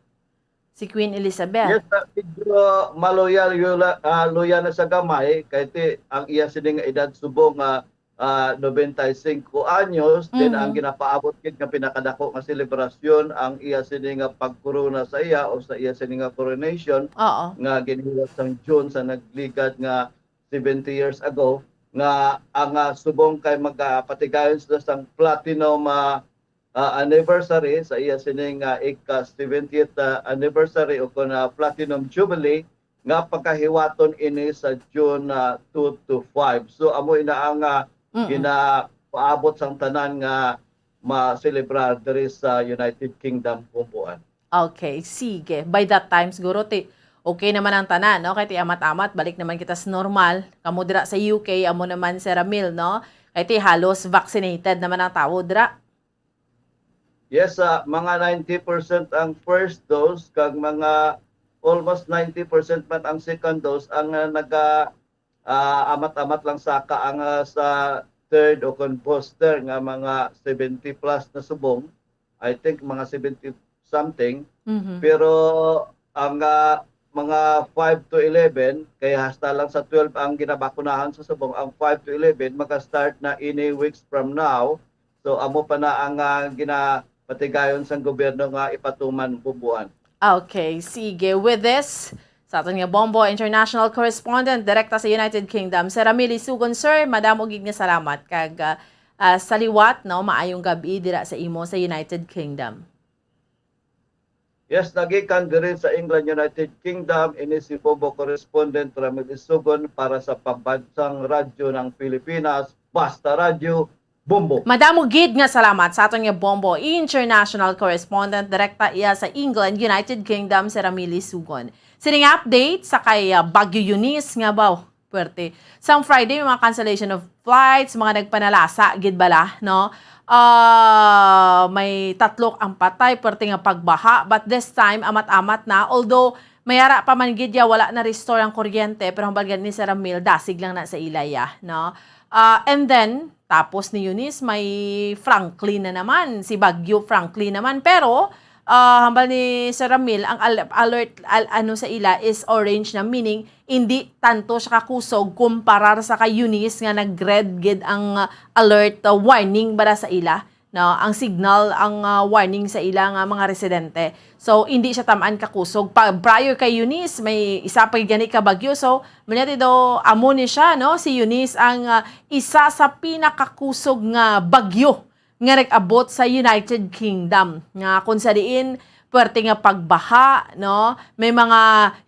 Si Queen Elizabeth. Yes, ah, medyo maloyal, yula-, ah, loyal na sa gamay, kay ti, ang iya sini nga edad subong nga, ah, noventa y cinco anyos, then ang Mhm. ginapaabot gid nga pinakadako nga selebrasyon, ang iya sini nga pagkorona sa iya o sa iya sini nga coronation Oo. nga ginhiwat sang June sa nagligad nga seventy years ago, nga ang, ah, subong kay magapatigayon sila sang platinum, ah, ah, anniversary sa iya sining, ah, ika seventieth, ah, anniversary o kon, ah, platinum jubilee nga pagahiwaton ini sa June, ah, two to five. So, amo ina ang, ah, Mm-mm. ginapaabot sang tanan nga ma-celebrar diri sa United Kingdom, Bombo Ann. Okay, sige. By that time, siguro, ti, okay naman ang tanan, no? Kay ti amat-amat, balik naman kita sa normal. Kamo dira sa U K, amo naman, Sir Ramil, no? Kay ti halos vaccinated naman ang tawo dira. Yes, ah, mga ninety percent ang first dose, kag mga almost ninety percent man ang second dose. Ang, ah, naga, ah, amat-amat lang saka ang, ah, sa third o kon booster nga mga seventy plus na subong. I think mga seventy something. Mhm. Pero ang, ah, mga five to eleven, kay hasta lang sa twelve ang ginabakunahan sa subong, ang five to eleven maka-start na ini weeks from now. So, amo pa na ang, ah, ginapatigayon sang gobyerno nga ipatuman, Bombo Ann. Okay, sige. With this, sa aton nga Bombo international correspondent, direkta sa United Kingdom, Sir Ramil Lisugon. Sir, madamo gid nga salamat. Kag, ah, ah, sa liwat, no, maayong gab-i dira sa imo sa United Kingdom. Yes, nagikan diri sa England, United Kingdom, ini si Bombo correspondent Ramil Isugon para sa Pambansang Radyo ng Pilipinas, Basta Radyo, Bombo. Madamo gid nga salamat sa aton nga Bombo international correspondent, direkta iya sa England, United Kingdom, si Ramil Isugon. Sining update sa kay, ah, Bagyo Eunice nga baw, puwerte. Sang Friday, may mga cancellation of flights, mga nagpanalasa gid bala, no? Ah, may tatlo ang patay, puwerte nga pagbaha, but this time, amat-amat na. Although, may ara pa man gid ya, wala na restore ang kuryente, pero hambal gani ni Sir Ramil, dasig lang na sa ila ya, no? Ah, and then, tapos ni Eunice, may Franklin na naman, si Bagyo Franklin naman. Pero, ah, hambal ni Sir Ramil, ang al-, alert, al-, ano sa ila is orange na, meaning hindi tanto siya kakusog kumparar sa kay Eunice nga nag-red gid ang, ah, alert, ah, warning bala sa ila, no? Ang signal, ang, ah, warning sa ila nga mga residente. So, hindi siya tam-an kakusog. Pa, prior kay Eunice, may isa pa gani ka bagyo. So, manya daw, amo ni siya, no? Si Eunice ang, ah, isa sa pinakakusog nga bagyo nga nag-abot sa United Kingdom, nga kung sa diin puwerte nga pagbaha, no? May mga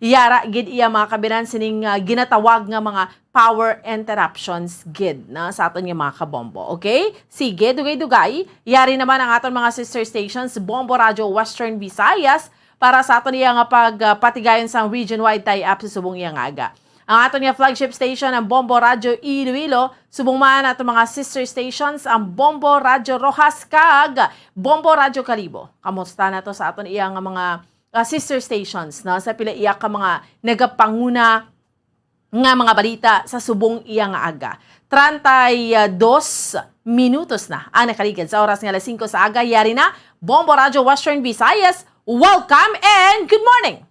yara gid iya, mga kabinan, sining, ah, ginatawag nga mga power interruptions gid, no, sa aton nga mga kabombo. Okay? Sige, dugay-dugay. Yari naman ang aton mga sister stations, Bombo Radyo Western Visayas, para sa aton iya nga pag, ah, patigayon sang region-wide tie-up sa subong iya nga aga. Ang aton nga flagship station, ang Bombo Radyo Iloilo, subong man aton mga sister stations, ang Bombo Radyo Roxas kag Bombo Radyo Kalibo. Kamusta na to sa aton iya nga mga, ah, sister stations, no? Sa pila iya ka mga nagapanguna nga mga balita sa subong iya nga aga. Treinta y dos minutos na ang nakaligad sa oras nga alas singko sa aga. Yari na, Bombo Radyo Western Visayas, welcome and good morning!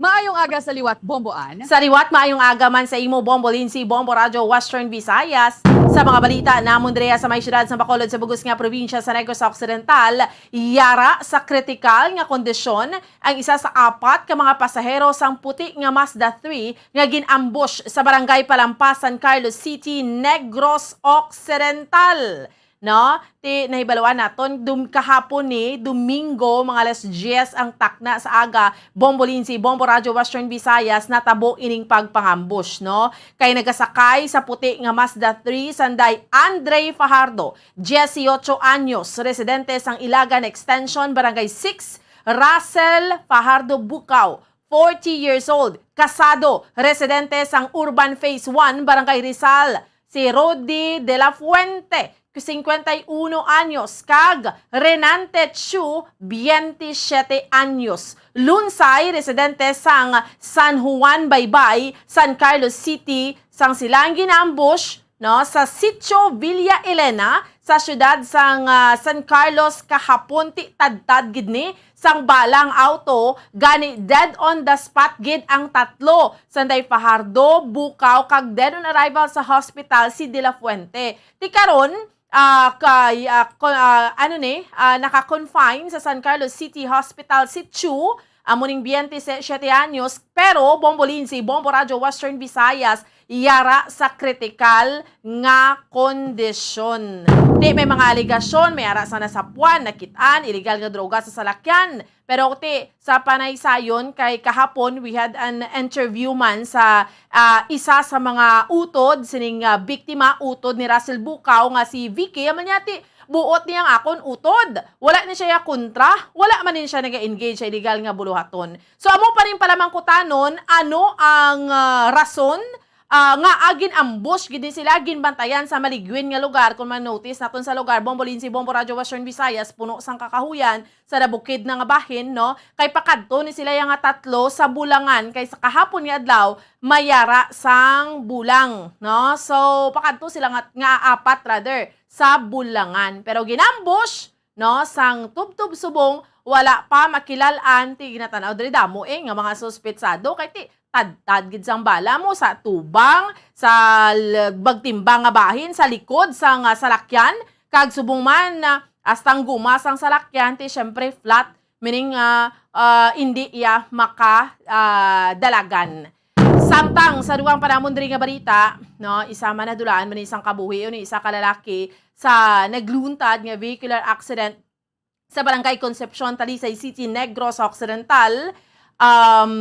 Maayong aga sa liwat, Bombo Ann. Sa liwat, maayong aga man sa imo, Bombo Lindsay, Bombo Radyo Western Visayas. Sa mga balita namon direya sa may siyudad sa Bacolod, sa bug-os nga probinsya sa Negros Occidental, yara sa kritikal nga kondisyon ang isa sa apat ka mga pasahero sang puti nga Mazda three nga gin-ambush sa Barangay Palampas, San Carlos City, Negros Occidental. No? Ti nahibaluan naton, dum-, kahapon ni Domingo, mga alas diyes ang takna sa aga, Bombo Lindsay, Bombo Radyo Western Visayas, natabo ining pagpang-ambush, no? Kay nagasakay sa puti nga Mazda three sanday Andre Fajardo, dieciocho anyos, residente sang Ilagan Extension, Barangay six, Russell Fajardo Bukaw, forty years old, kasado, residente sang Urban Phase one, Barangay Rizal, si Rodi de la Fuente, cincuenta y uno anyos, kag Renante Chu, veintisiete anyos, lunsay, residente sang San Juan Baybay, San Carlos City, sang sila ang gin-ambush no, sa Sitio Villa Elena, sa siyudad sang, ah, San Carlos kahapon. Ti tadtad gid ni sang bala ang auto, gani dead on the spot gid ang tatlo, sanday Fajardo, Bukaw, kag dead on arrival sa hospital si De La Fuente. Ti karon, ah, kay, ah, ko-, ah, ano ni, ah, naka-confine sa San Carlos City Hospital si Chu, amo ning twenty-seven anyos, pero Bombo Lindsay, Bombo Radyo Western Visayas, yara sa kritikal nga kondisyon. Ti may mga alegasyon, may ara sa nasapuan, nakit-an, illegal nga droga sa salakyan. Pero ti sa panaysayon, kay kahapon, we had an interview man sa, ah, isa sa mga utod sining, ah, biktima, utod ni Russell Bukaw nga si Vicky. Amo niya ti, buot niya ang akon utod. Wala ni siya kontra, wala man ni siya naga-engage sa illegal nga buluhaton. So, amo pa rin pala mangkutanon, ano ang, ah, rason, ah, nga, ah, gin-ambush gid ni sila, ginbantayan sa maligwin nga lugar. Kung ma-notice naton sa lugar, Bombo Lindsay, Bombo Radyo Western Visayas, puno sang kakahuyan, sa nabukid na nga bahin, no? Kay pakadto ni sila yang nga tatlo sa Bulangan, kay sa kahapon nga adlaw, may ara sang bulang, no? So, pakadto sila nga, nga apat, rather, sa Bulangan. Pero ginambush, no, sang tubtob subong, wala pa makilal-an. Ti ginatan-aw diri, damo, eh, nga mga suspetsado, kay ti tadtad gid sang bala mo sa tubang, sa l-, magtimbang nga bahin, sa likod sang, ah, salakyan, kag subong man, ah, hasta ang guma sang salakyan, ti, syempre, flat, meaning, ah, ah, indi iya maka, ah, dalagan. Samtang sa dugang pa namon diri nga balita, no, isa man nadulaan man isang kabuhi, ni isa ka lalaki sa nagluntad nga vehicular accident sa Barangay Concepcion, Talisay City, Negros Occidental, um,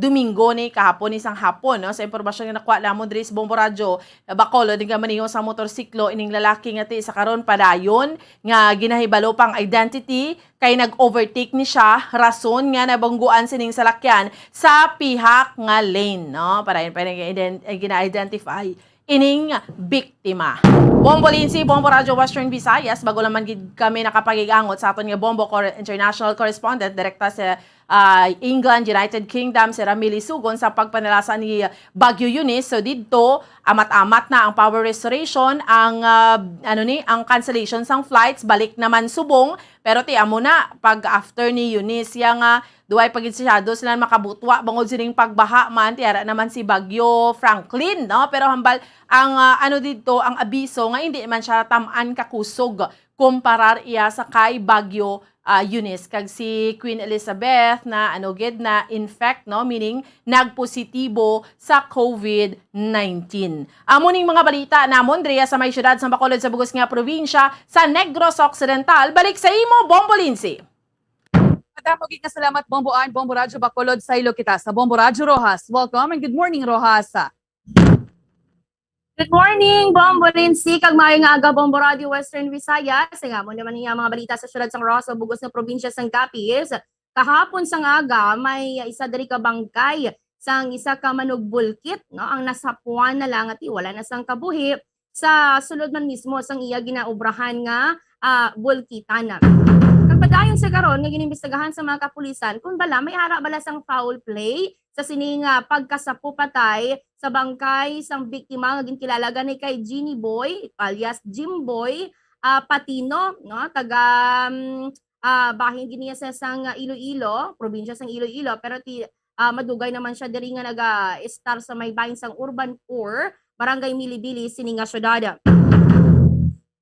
Domingo ni kahapon, isang hapon, no? Sa impormasyon nga nakuha namon diri sa Bombo Radyo, Bacolod, nga maniho sa motorsiklo ining lalaki nga ti sa karon padayon nga ginahibalo pang identity kay nag-overtake ni siya, rason nga nabungguan sining salakyan sa pihak nga lane, no? Padayon pa rin gina-ident-, gina-identify ining biktima. Bombo Lindsay, Bombo Radyo Western Visayas, bago lamang gid kami nakapag-igangot sa aton nga Bombo Cor-, International Correspondent, direkta sa, ah, England, United Kingdom, si Ramili Sugon, sa pagpanalasa ni Bagyo Eunice. So, didto, amat-amat na ang power restoration, ang, ah, ano ni, ang cancellation sang flights, balik naman subong. Pero ti amo na, pag after ni Eunice, iya nga duway pa gid masyado sila makabutwa bangod sining pagbaha man, ti ara naman si Bagyo Franklin, no? Pero hambal ang, ah, ano didto, ang abiso nga hindi man siya tam-an kakusog kumparar iya sa kay Bagyo, ah, Eunice. Kag si Queen Elizabeth na, ano gid, na infect, no? Meaning, nagpositibo sa COVID nineteen. Amo ning mga balita namon diriya sa may siyudad sa Bacolod sa bug-os nga probinsya sa Negros Occidental. Balik sa imo, Bombo Lindsay. Madamo gid nga salamat, Bombo Ann, Bombo Radyo Bacolod, saylo kita sa Bombo Radyo Roxas. Welcome and good morning, Roxas. Good morning, Bombo Lindsay, kag maayong aga, Bombo Radyo Western Visayas. Ang amo naman niya mga balita sa siyudad sang Roxas, bug-os nga probinsya sang Capiz. Kahapon sang aga, may isa diri ka bangkay sang isa ka manugbulkit, no, ang nasapuan na lang ati wala na sang kabuhi sa sulod man mismo sang iya ginaobrahan nga, ah, bulkitan. Kag padayon sa karon nga ginimbestigahan sa mga kapulisan kung bala may ara bala sang foul play sa sini nga pagkasapo patay sa bangkay sang biktima nga ginkilala gani kay Jeannie Boy alias Jimboy, ah, Patino, no, taga, mm, ah, bahin gid niya sa, sang Iloilo, probinsya sang Iloilo, pero ti, ah, madugay naman siya diri nga naga-estar sa may bahin sang Urban Poor, Barangay Milibili, sini nga syudad.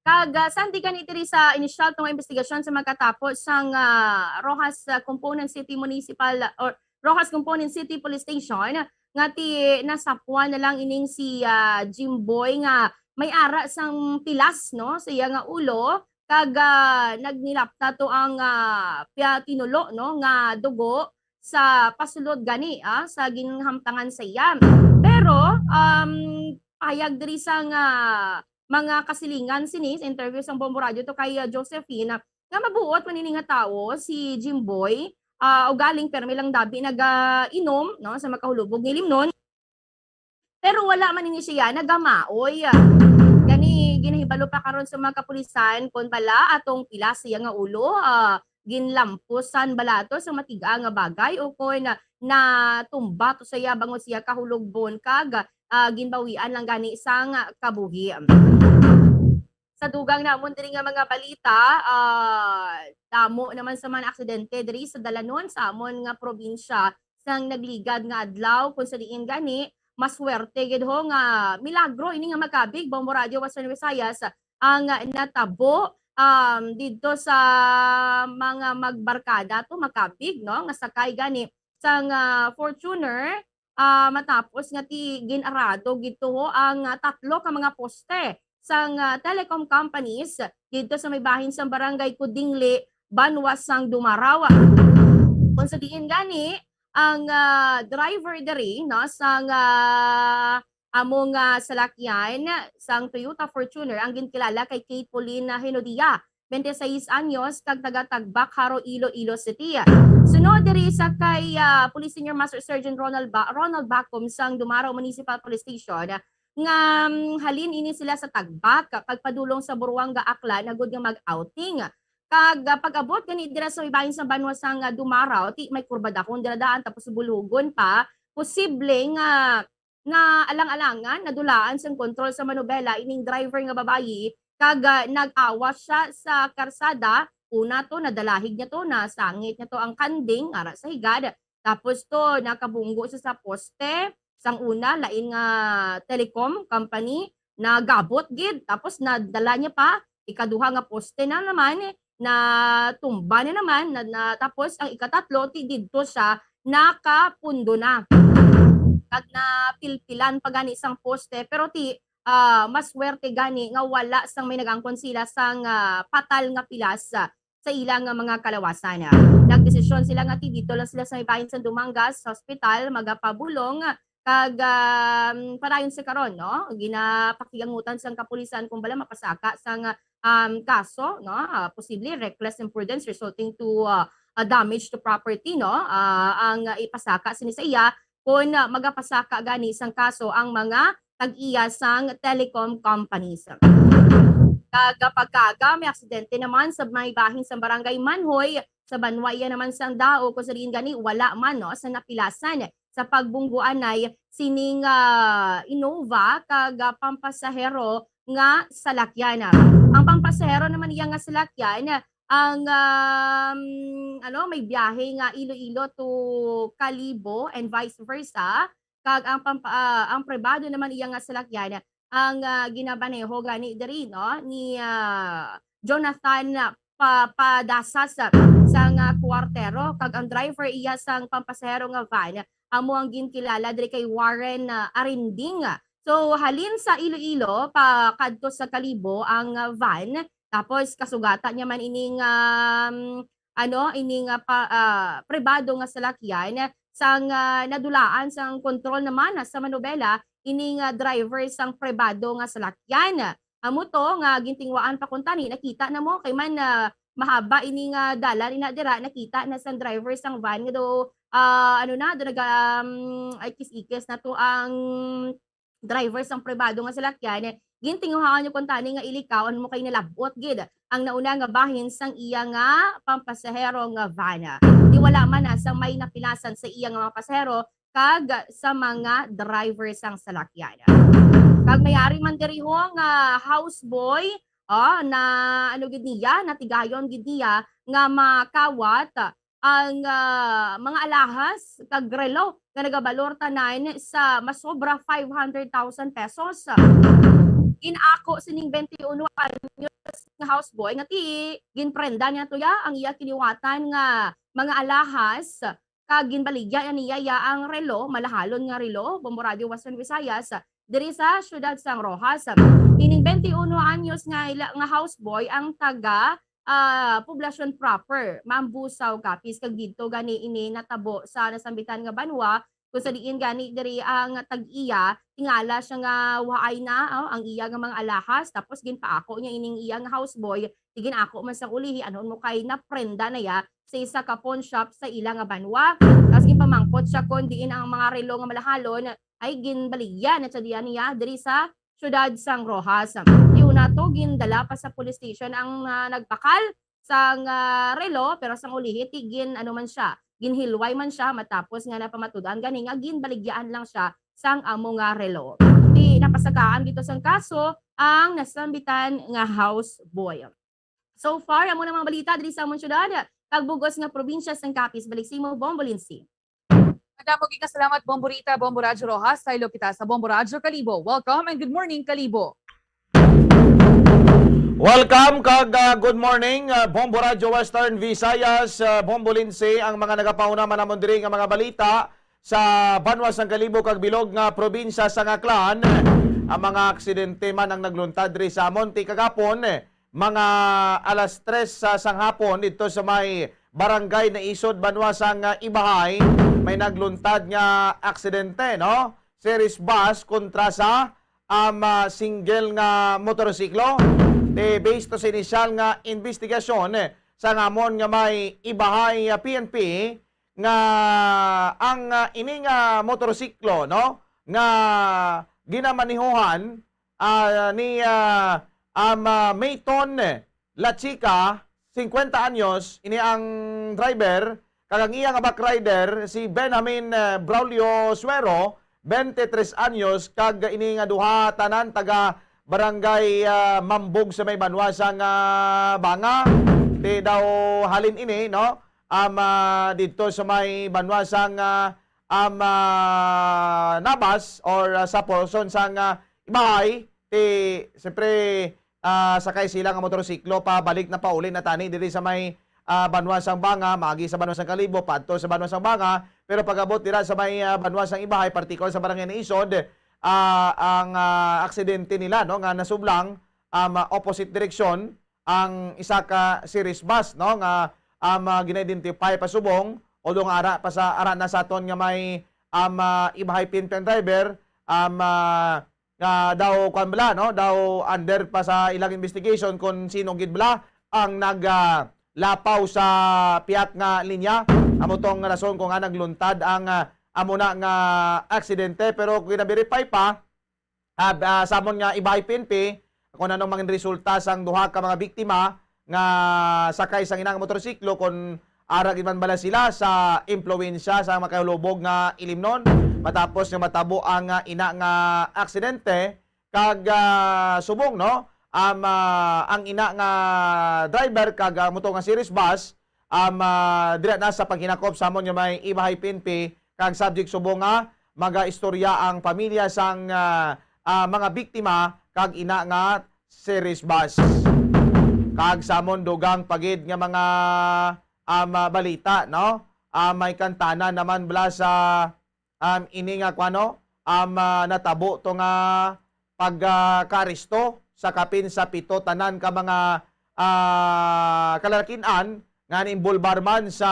Kag, ah, sandi gani diri sa inisyal to nga investigasyon sa magkatapo sang, ah, Roxas, ah, Component City Municipal or Roxas Component City Police Station nga ti nasapuan na lang ining si, ah, Jimboy nga may ara sang pilas, no, sa iya nga ulo, kag, ah, nagnilapta to ang, ah, pia tinulo, no, nga dugo sa pasulod gani, ah, sa ginhamtangan sa iya. Pero, um, pahayag diri sang mga kasilingan sini sa interview sang Bombo Radyo to kay, ah, Josephine, nga mabuot man ini nga tawo si Jimboy, ah, ugaling permi lang dabi nagainom, no, sa makahulubog nga ilimnon. Pero wala man ini siya nagamaoy. Gani, ginahibalo pa karon sa mga kapulisan kon bala atong pilas siya nga ulo, ah, ginlampusan bala to sa matig-a nga bagay, o kon natumba to sa iya bangod siya kahulogbon kag, ah, ginbawian lang gani sang kabuhi. Sa dugang namon diri nga mga balita, ah, damo naman sa mga aksidente diri sa dalanon sa amon nga probinsya sang nagligad nga adlaw, kung sa diin gani maswerte gid ho nga milagro ini nga makabig, Bombo Radyo Western Visayas, ang natabo, um, didto sa mga magbarkada to, makabig, no, nga sakay gani sang, ah, Fortuner, ah, matapos nga ti-, gin-arado gid to ho ang, ah, tatlo ka mga poste sang, ah, telecom companies didto sa may bahin sang Barangay Kudingli, banwa sang Dumaraw. Kung sa diin gani, ang, ah, driver diri, no, sang, ah, amo nga salakyan sang Toyota Fortuner ang ginkilala kay Kate Pauline Hinodia, twenty-six anyos, kag taga Tagbak, Jaro, Iloilo City. Sunod diri sa kay, ah, Police Senior Master Sergeant Ronald Ba-, Ronald Bacom sang Dumaraw Municipal Police Station, nga, mm, halin ini sila sa Tagbak kag padulong sa Buruanga, Aklan, agud nga mag-outing. Kag, ah, pag-abot gani dira sa may bahin sa banwa sang, ah, Dumaraw, ti may kurba dakong dira daan, tapos bulhogon pa. Posible nga, nga alang-alangan, nadulaan sang kontrol sa manobela ining driver nga babayi, kag, ah, nag-awas siya sa karsada. Una to, nadalahig niya to, nasangit niya to ang kanding ara sa higad. Tapos to, nakabunggo siya sa poste. Sang una, lain nga telecom company, nagabot gid. Tapos nadala niya pa, ikaduha nga poste na naman, natumba na naman, na, na, tapos ang ikatatlo, ti didto siya nakapundo na. Kag napilpilan pa gani sang poste, pero ti, ah, maswerte gani nga wala sang may nag-angkon sila sang, ah, patal nga pilas, ah, sa ila nga mga kalawasan. Nagdesisyon sila nga ti didto lang sila sa may bahin sang Dumangas Hospital magapabulong, kag, um, padayon sa karon, no, ginapakigangutan sang kapulisan kung bala mapasaka sang, um, kaso, no, ah, posible reckless imprudence resulting to, ah, ah, damage to property, no, ah, ang ipasaka sini sa iya kung, ah, magapasaka gani sang kaso ang mga tag-iya sang telecom companies. Kag pagkaaga, may aksidente naman sa may bahin sa Barangay Manhoy, sa banwa iya naman sang Dao, kung sa diin gani wala man, no, sa napilasan sa pagbungguanay sining, ah, Innova kag, ah, pampasahero nga salakyan. Ang pampasahero naman iya nga salakyan ang, um, ano, may biyahe nga Iloilo to Kalibo and vice versa. Kag ang pampa-, ah, ang pribado naman iya nga salakyan ang, ah, ginabaneho gani diri, no, ni, ah, Jonathan Pa-, Padasas sang, ah, Kuwartero, kag ang driver iya sang pampasahero nga van amo ang ginkilala diri kay Warren, ah, Arinding. So, halin sa Iloilo pa kadto sa Kalibo ang, ah, van, tapos kasugatan niya man ining, um, ano, ining, ah, pa-, ah, pribado nga salakyan sang, ah, nadulaan sang kontrol naman sa manobela ining, ah, driver sang pribado nga salakyan. Amo to nga gintinguhaan pa kuntani, nakita na mo kay man, ah, mahaba ini nga dalan ina dira, nakita na sang driver sang van nga do, ah, ano na, do naga, um, ay kis-ikis na to ang driver sang pribado nga salakyan. Gintinguhaan niya kuntani nga ilikaw, ano mo kay nalab-ot gid ang nauna nga bahin sang iya nga pampasahero nga van. Di wala man na sa may napilasan sa iya nga mga pasahero kag sa mga driver sang salakyan. Kag may ari man diri ho nga houseboy, oh, na ano gid niya, natigayon gid niya nga makawat ang, ah, mga alahas kag relo nga nagabalor tanan sa masobra five hundred thousand pesos. Ginako sining twenty-one anyos nga houseboy nga ti ginprenda niya to ya ang iya kiliwatan nga mga alahas, kag ginbaligya na niya ya ang relo, malahalon nga relo, Bombo Radyo Western Visayas, diri sa siyudad sang Roxas. Ining twenty-one anyos nga ila-, nga houseboy ang taga, ah, Poblacion Proper, Mambusaw, Capiz, kag didto gani ini natabo sa nasambitan nga banwa, kung sa diin gani diri ang tag-iya, tingala siya nga waay na, oh, ang iya nga mga alahas, tapos ginpaako niya ining iya nga houseboy, ti ginako man sang ulihi, anuon mo kay naprenda na ya sa isa ka pawn shop sa ila nga banwa. Tapos ginpamangkot siya kon diin ang mga relo nga malahalon, ay ginbaligya na siya diyan niya diri sa siyudad sang Roxas. Ti una to, gindala pa sa police station ang, ah, nagbakal sang, ah, relo, pero sang ulihi, ti gin, ano man siya, ginhilway man siya matapos nga napamatud-an gani nga ginbaligyaan lang siya sang amo nga relo. Ti napasakaan dito sang kaso ang nasambitan nga houseboy. So far, amo na mga balita diri sa amon syudad kag bug-os nga probinsya sang Capiz. Balik sa imo, Bombo Lindsay. Madamo gid nga salamat, Bombo Rita, Bombo Radyo Rojas. Saylo kita sa Bombo Radyo Kalibo. Welcome and good morning, Kalibo. Welcome kag, ah, good morning, ah, Bombo Radyo Western Visayas, ah, Bombo Lindsay, ang mga nagapauna man namon diri nga mga balita sa banwa sang Kalibo kag bilog nga probinsya sang Aklan. Ang mga aksidente man ang nagluntad diri sa amon ti kagapon, eh, mga alas tres sa, sang hapon dito sa may barangay Naisod, banwa sang, ah, Ibahay, may nagluntad nga aksidente, no? Series bus kontra sa, um, ah, single nga motorsiklo. Te, based to sa inisyal nga investigasyon, eh, sa ngamon nga may Ibahay, ah, P N P, nga ang, ah, ini nga motorsiklo, no, nga ginamanihuhan, ah, ni, ah, um, ah, Mayton Lachica, singkwenta anyos, ini ang driver, kag ang iya nga backrider, si Benjamin, eh, Braulio Suero, twenty-three anyos, kag ini nga duha tanan taga Barangay, ah, Mambog sa may banwa sang, ah, Banga. Ti daw halin ini, no? Um, ah, didto sa may banwa sang, ah, um, ah, Nabas or, ah, sa portion sang, ah, Ibahay. Ti, siyempre, ah, sakay sila nga motorsiklo pabalik na pauli na tani diri sa may, ah, banwa sang Banga, maagi sa banwa sang Kalibo, paadto sa banwa sang Banga, pero pag-abot dira sa may, ah, banwa sang Ibahay, partikular sa barangay Naisod, ah, ang, ah, aksidente nila, no, nga nasublang, um, ah, opposite direksyon ang isa ka series bus, no, nga, um, ah, gina-identify pa subong, although nga ara pa sa, ara na sa aton nga may, um, ah, Ibahay P N P ang driver, um, ah, nga daw, kuwan bala, no, daw under pa sa ilang investigation kung sino gid bala ang nag, ah, lapaw sa pihak nga linya. Amo tong rason kung nga nagluntad ang, ah, amo na nga aksidente. Pero kung gina-verify pa, ah, ah, samon nga Ibahay P N P, kung ano mang resulta sang duha ka mga biktima nga sakay sang ina nga motorsiklo, kung ara gid man bala sila sa impluwensya sa makahulubog nga ilimnon, matapos nga matabo ang, ah, ina nga aksidente, kag, ah, subong, no, um, ah, ang ina nga driver kag, ah, motor nga series bus, um, ah, dira na sa paghinakop samon nga may Ibahay P N P, kag subject subong nga magaistorya ang pamilya sang, ah, ah, mga biktima kag ina nga series bus. Kag samon dugang pa gid nga mga, um, ah, balita, no? Ah, may kantana naman bala sa, um, ini nga kuano, um, ah, natabo to nga pagkaaresto sa kapin sa pito tanan ka mga, ah, kalalakin-an nga niimbolbar man sa,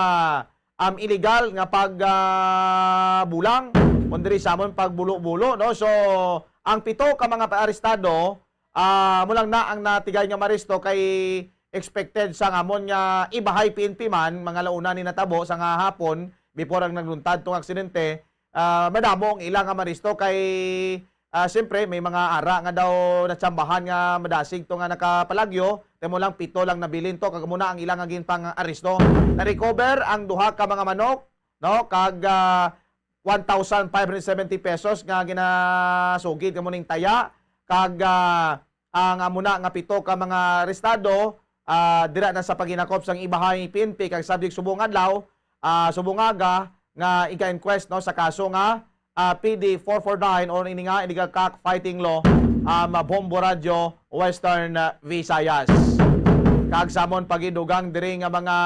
um, illegal nga pag, ah, bulang, kundi samon pagbulo-bulo, no? So, ang pito ka mga arestado, ah, amo lang na ang natigay nga maaresto kay expected sa ngamon nga Ibahay P N P man, mga launa ni natabo sa nga hapon, before ang nagluntad tong aksidente, ah, madamo ang ila nga maaresto kay, ah, siyempre, may mga ara nga daw natsambahan nga madasig to nga nakapalagyo, temo lang pito lang nabilin to, kag amo na ang ila nga ginpang-aresto. Na-recover ang duha ka mga manok, no? Kag, ah, one thousand five hundred seventy pesos nga ginasugid nga mo ning taya, kag, ah, ang amo na nga pito ka mga arestado, ah, dira na sa paghinakop sang Ibahay P N P kag subject subong adlaw, ah, subong aga nga iga-inquest, no, sa kaso nga, ah, P D four four nine or ini nga illegal cockfighting law, ah, Mabombo Radyo, Western, ah, Visayas. Kag samon pagidugang diri nga mga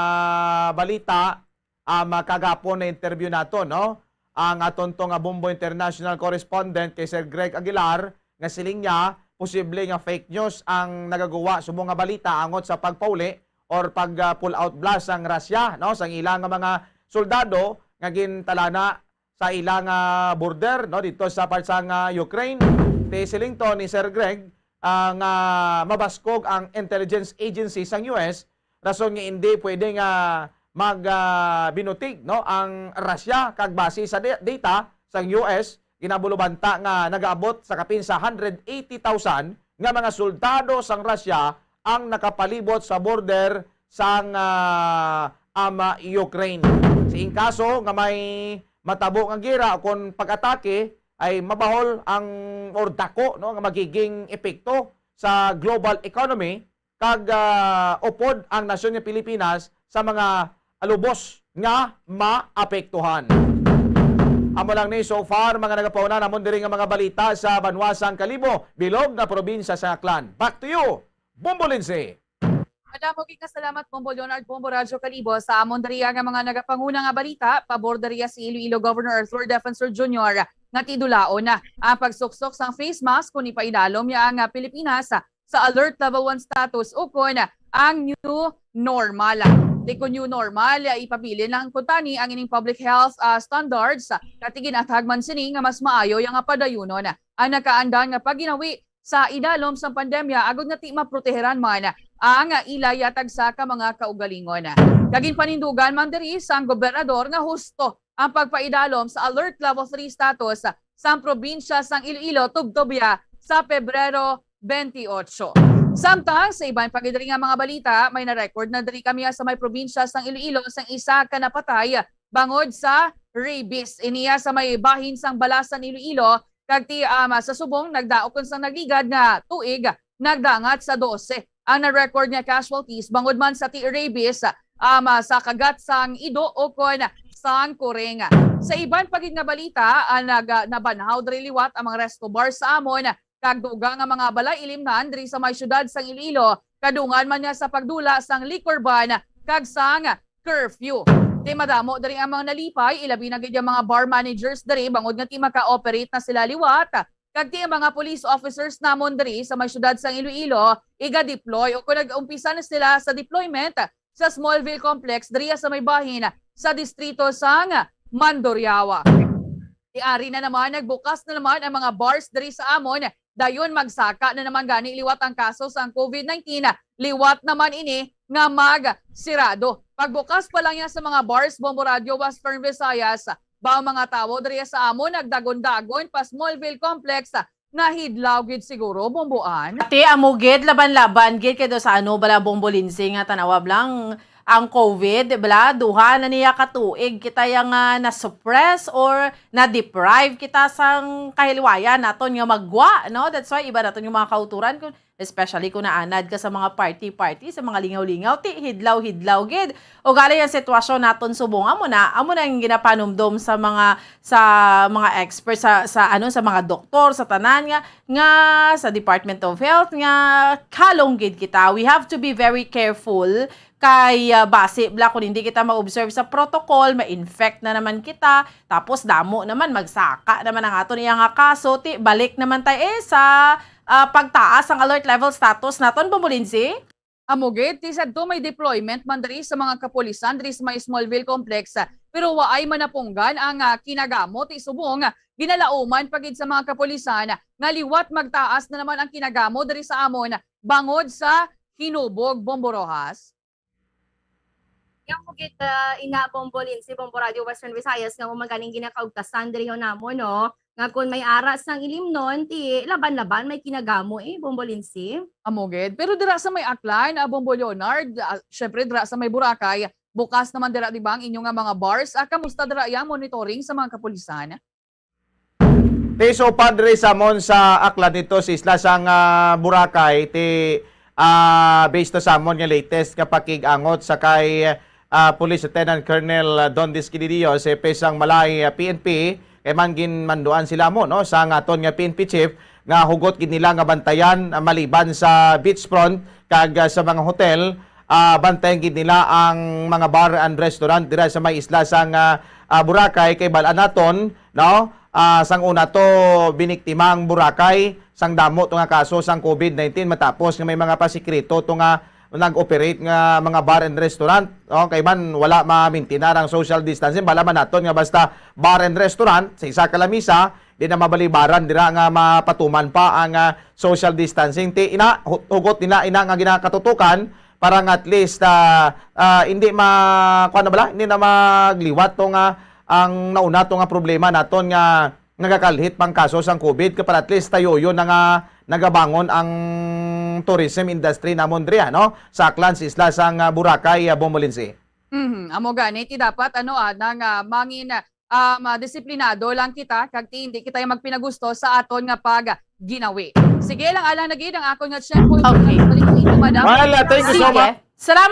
balita, ah, makagapon na interview nato, no? Ang aton to nga Bombo International correspondent kay Sir Greg Aguilar, nga siling niya, posible nga fake news ang nagaguwa subong nga balita angot sa pagpauli or pag, ah, pull out blast sang Russia, no, sang ila nga mga soldado nga gintalana sa ila nga border, no, dito sa part sang, ah, Ukraine. Ti siling to ni Sir Greg, ah, nga mabaskog ang intelligence agency sang U S, rason nga indi pwede nga mag, ah, binutig, no, ang Russia, kag base sa da-, data sang U S, ginabulubanta nga nagaabot sa kapin sa hundred eighty thousand nga mga soldado sang Russia ang nakapalibot sa border sang, ah, ama Ukraine. Sa in kaso nga may matabo nga gera o kon pag-atake, ay mabahol ang, or dako, no, nga magiging epekto sa global economy kag, ah, upod ang nasyon nga Pilipinas sa mga lubos nga maapektuhan. Amo lang ni so far, mga nagapauna namon diri nga mga balita sa banwa sang Kalibo, bilog nga probinsya sa Aklan. Back to you, Bombo Lindsay. Madamo gid nga salamat, Bombo Leonard, Bombo Radyo Kalibo, sa amon diriya nga mga nagapanguna nga balita. Pabor diriya si Iloilo Governor Arthur Defensor Junior nga tidulaon na ang pagsuksok sang face mask kung ipaidalom niya ang, ah, Pilipinas sa alert level one status ukon ang new normal. Di ko new normal, ah, ipabilin lang kuntani ang ining public health, ah, standards, ah, kag ginatag man sini nga mas maayo ya nga padayunon ang nakaandan nga pagginawi sa idalom sang pandemya agod nga ti maproteheran man ang ila yatag sa ka mga kaugalingon. Kag ginpanindugan man diri sang gobernador nga husto ang pagpaidalom sa alert level three status sang probinsya sang Iloilo tubtob ya sa Pebrero twenty-eight. Samtang sa iban pa gid diri nga mga balita, may na-record na diri kami sa may probinsya sang Iloilo sang isa ka napatay bangod sa rabies. Iniya sa may bahin sang Balasan, Iloilo, kag ti, um, sa subong nagdaok kon sang nagligad nga tuig, nagdangat sa dose ang na-record nga casualties bangod man sa ti rabies, um, sa kagat sang ido o kon sang kuring. Sa iban pa gid nga balita, ah, nag-, ah, nabanhaw diri liwat ang mga resto bar sa amon, kag dugang nga mga balay ilimnan diri sa may siyudad sang Iloilo, kadungan man nga sa pagdula sang liquor ban kag sang curfew. Ti madamo diri ang mga nalipay, ilabi na gid ang mga bar managers diri bangod nga ti maka-operate na sila liwat. Kag ti ang mga police officers namon diri sa may siyudad sang Iloilo, iga-deploy o kung nag-umpisa na sila sa deployment sa Smallville Complex diri sa may bahin sa distrito sang Mandurriaga. Ti ari na naman, nagbukas na naman ang mga bars diri sa amon. Dayon magsaka na naman gani liwat ang kaso sang COVID nineteen. Liwat naman ini nga magsirado. Pagbukas pa lang niya sa mga bars, Bombo Radyo Western Visayas, ba ang mga tawo diri sa amon nagdagon-dagon pa Smallville Complex, nahidlaw gid siguro, Bomboan? Ti, amo gid, laban-laban gid kay do sa ano bala, Bombo Lindsay, nga tanawab lang ang COVID, bala, duha na niya ka tuig kita yang, ah, na-suppress or na-deprive kita sang kahilwayan naton nga maggwa, no? That's why iba naton yung mga kauturan, kung, especially kung naanad ka sa mga party-party, sa mga lingaw-lingaw, ti hidlaw-hidlaw gid. O gali ang sitwasyon naton subong, amo na, amo na ang ginapanumdom sa mga, sa mga experts, sa, sa ano, sa mga doktor, sa tanan nga, nga sa Department of Health nga kalong gid kita. We have to be very careful kay, ah, basi bala kung hindi kita mag-observe sa protocol, ma-infect na naman kita, tapos damo naman, magsaka naman ang aton iya nga kaso, ti balik naman tayo eh sa, ah, pagtaas ang alert level status naton, Bombo Lindsay? Amo gid, ti sadto may deployment man diri sa mga kapulisan diri sa may Smallville Complex, pero waay man napunggan ang, ah, kinagamo, ti subong ginalauman pa gid sa mga kapulisan nga liwat magtaas na naman ang kinagamo diri sa amon bangod sa hinubog, Bombo Rojas. Yang mo gid, ah, ina, Bombo Lindsay, Bombo Radio Western Visayas, nga mo man ganing ginakaugtasan diri ho namon, no? Nga kun may ara sang ilimnon, ti laban-laban may kinagamo, eh, Bombo Lindsay. Amo gid. Pero dira sa may Aklan, ah, Bombo Leonard, ah, syempre dira sa may Boracay, bukas naman dira, di ba, ang inyo nga mga bars? Ah, kamusta dira yang monitoring sa mga kapulisan? Ti so pa diri sa amon sa Aklan dito sa isla sang, ah, Boracay, ti, ah, based to sa amon nga latest nga pakig-angot sa kay, ah, Police Lieutenant Colonel Don Disquididio, sa P S sang Malay, ah, P N P, kay man ginmanduan sila mo, no, sa aton nga P N P chief nga hugot gid nila nga bantayan, ah, maliban sa beachfront kag, ah, sa mga hotel, ah, bantayan gid nila ang mga bar and restaurant dira sa may isla sang, ah, ah, Boracay, kay bal-an naton, no? Ah, sang una to biniktima ang Boracay sang damo to nga kaso sang COVID nineteen, matapos nga may mga pasikreto to nga nag-operate nga mga bar and restaurant, no? Kay man wala ma-maintain ang social distancing, bal-an man naton nga basta bar and restaurant sa isa ka lamisa, di na mabalibaran dira nga mapatuman pa ang, ah, social distancing. Ti ina, hu-, hugot nila ina nga ginakatutukan para nga at least, ah, ah, hindi ma-, kuwan na bala, hindi na magliwat to nga ang nauna to nga problema naton nga nagakalhit pang kaso sang COVID, kay para at least tayo yun na nga nagabangon ang tourism industry namon diri, no? Sa Aklan, sa isla sang, ah, Boracay, ah, Bombolinsi. Mhm. Amo gani ti dapat ano ah nang ah, mangin ah, um, ah, disiplinado lang kita kag ti hindi kita yung magpinagusto sa aton nga pag ginawi. Sige lang alang na gid ang akon nga chef. Okay. Balik ko inyo, madam. Mahal, ah, thank you so Sige. much. Salamat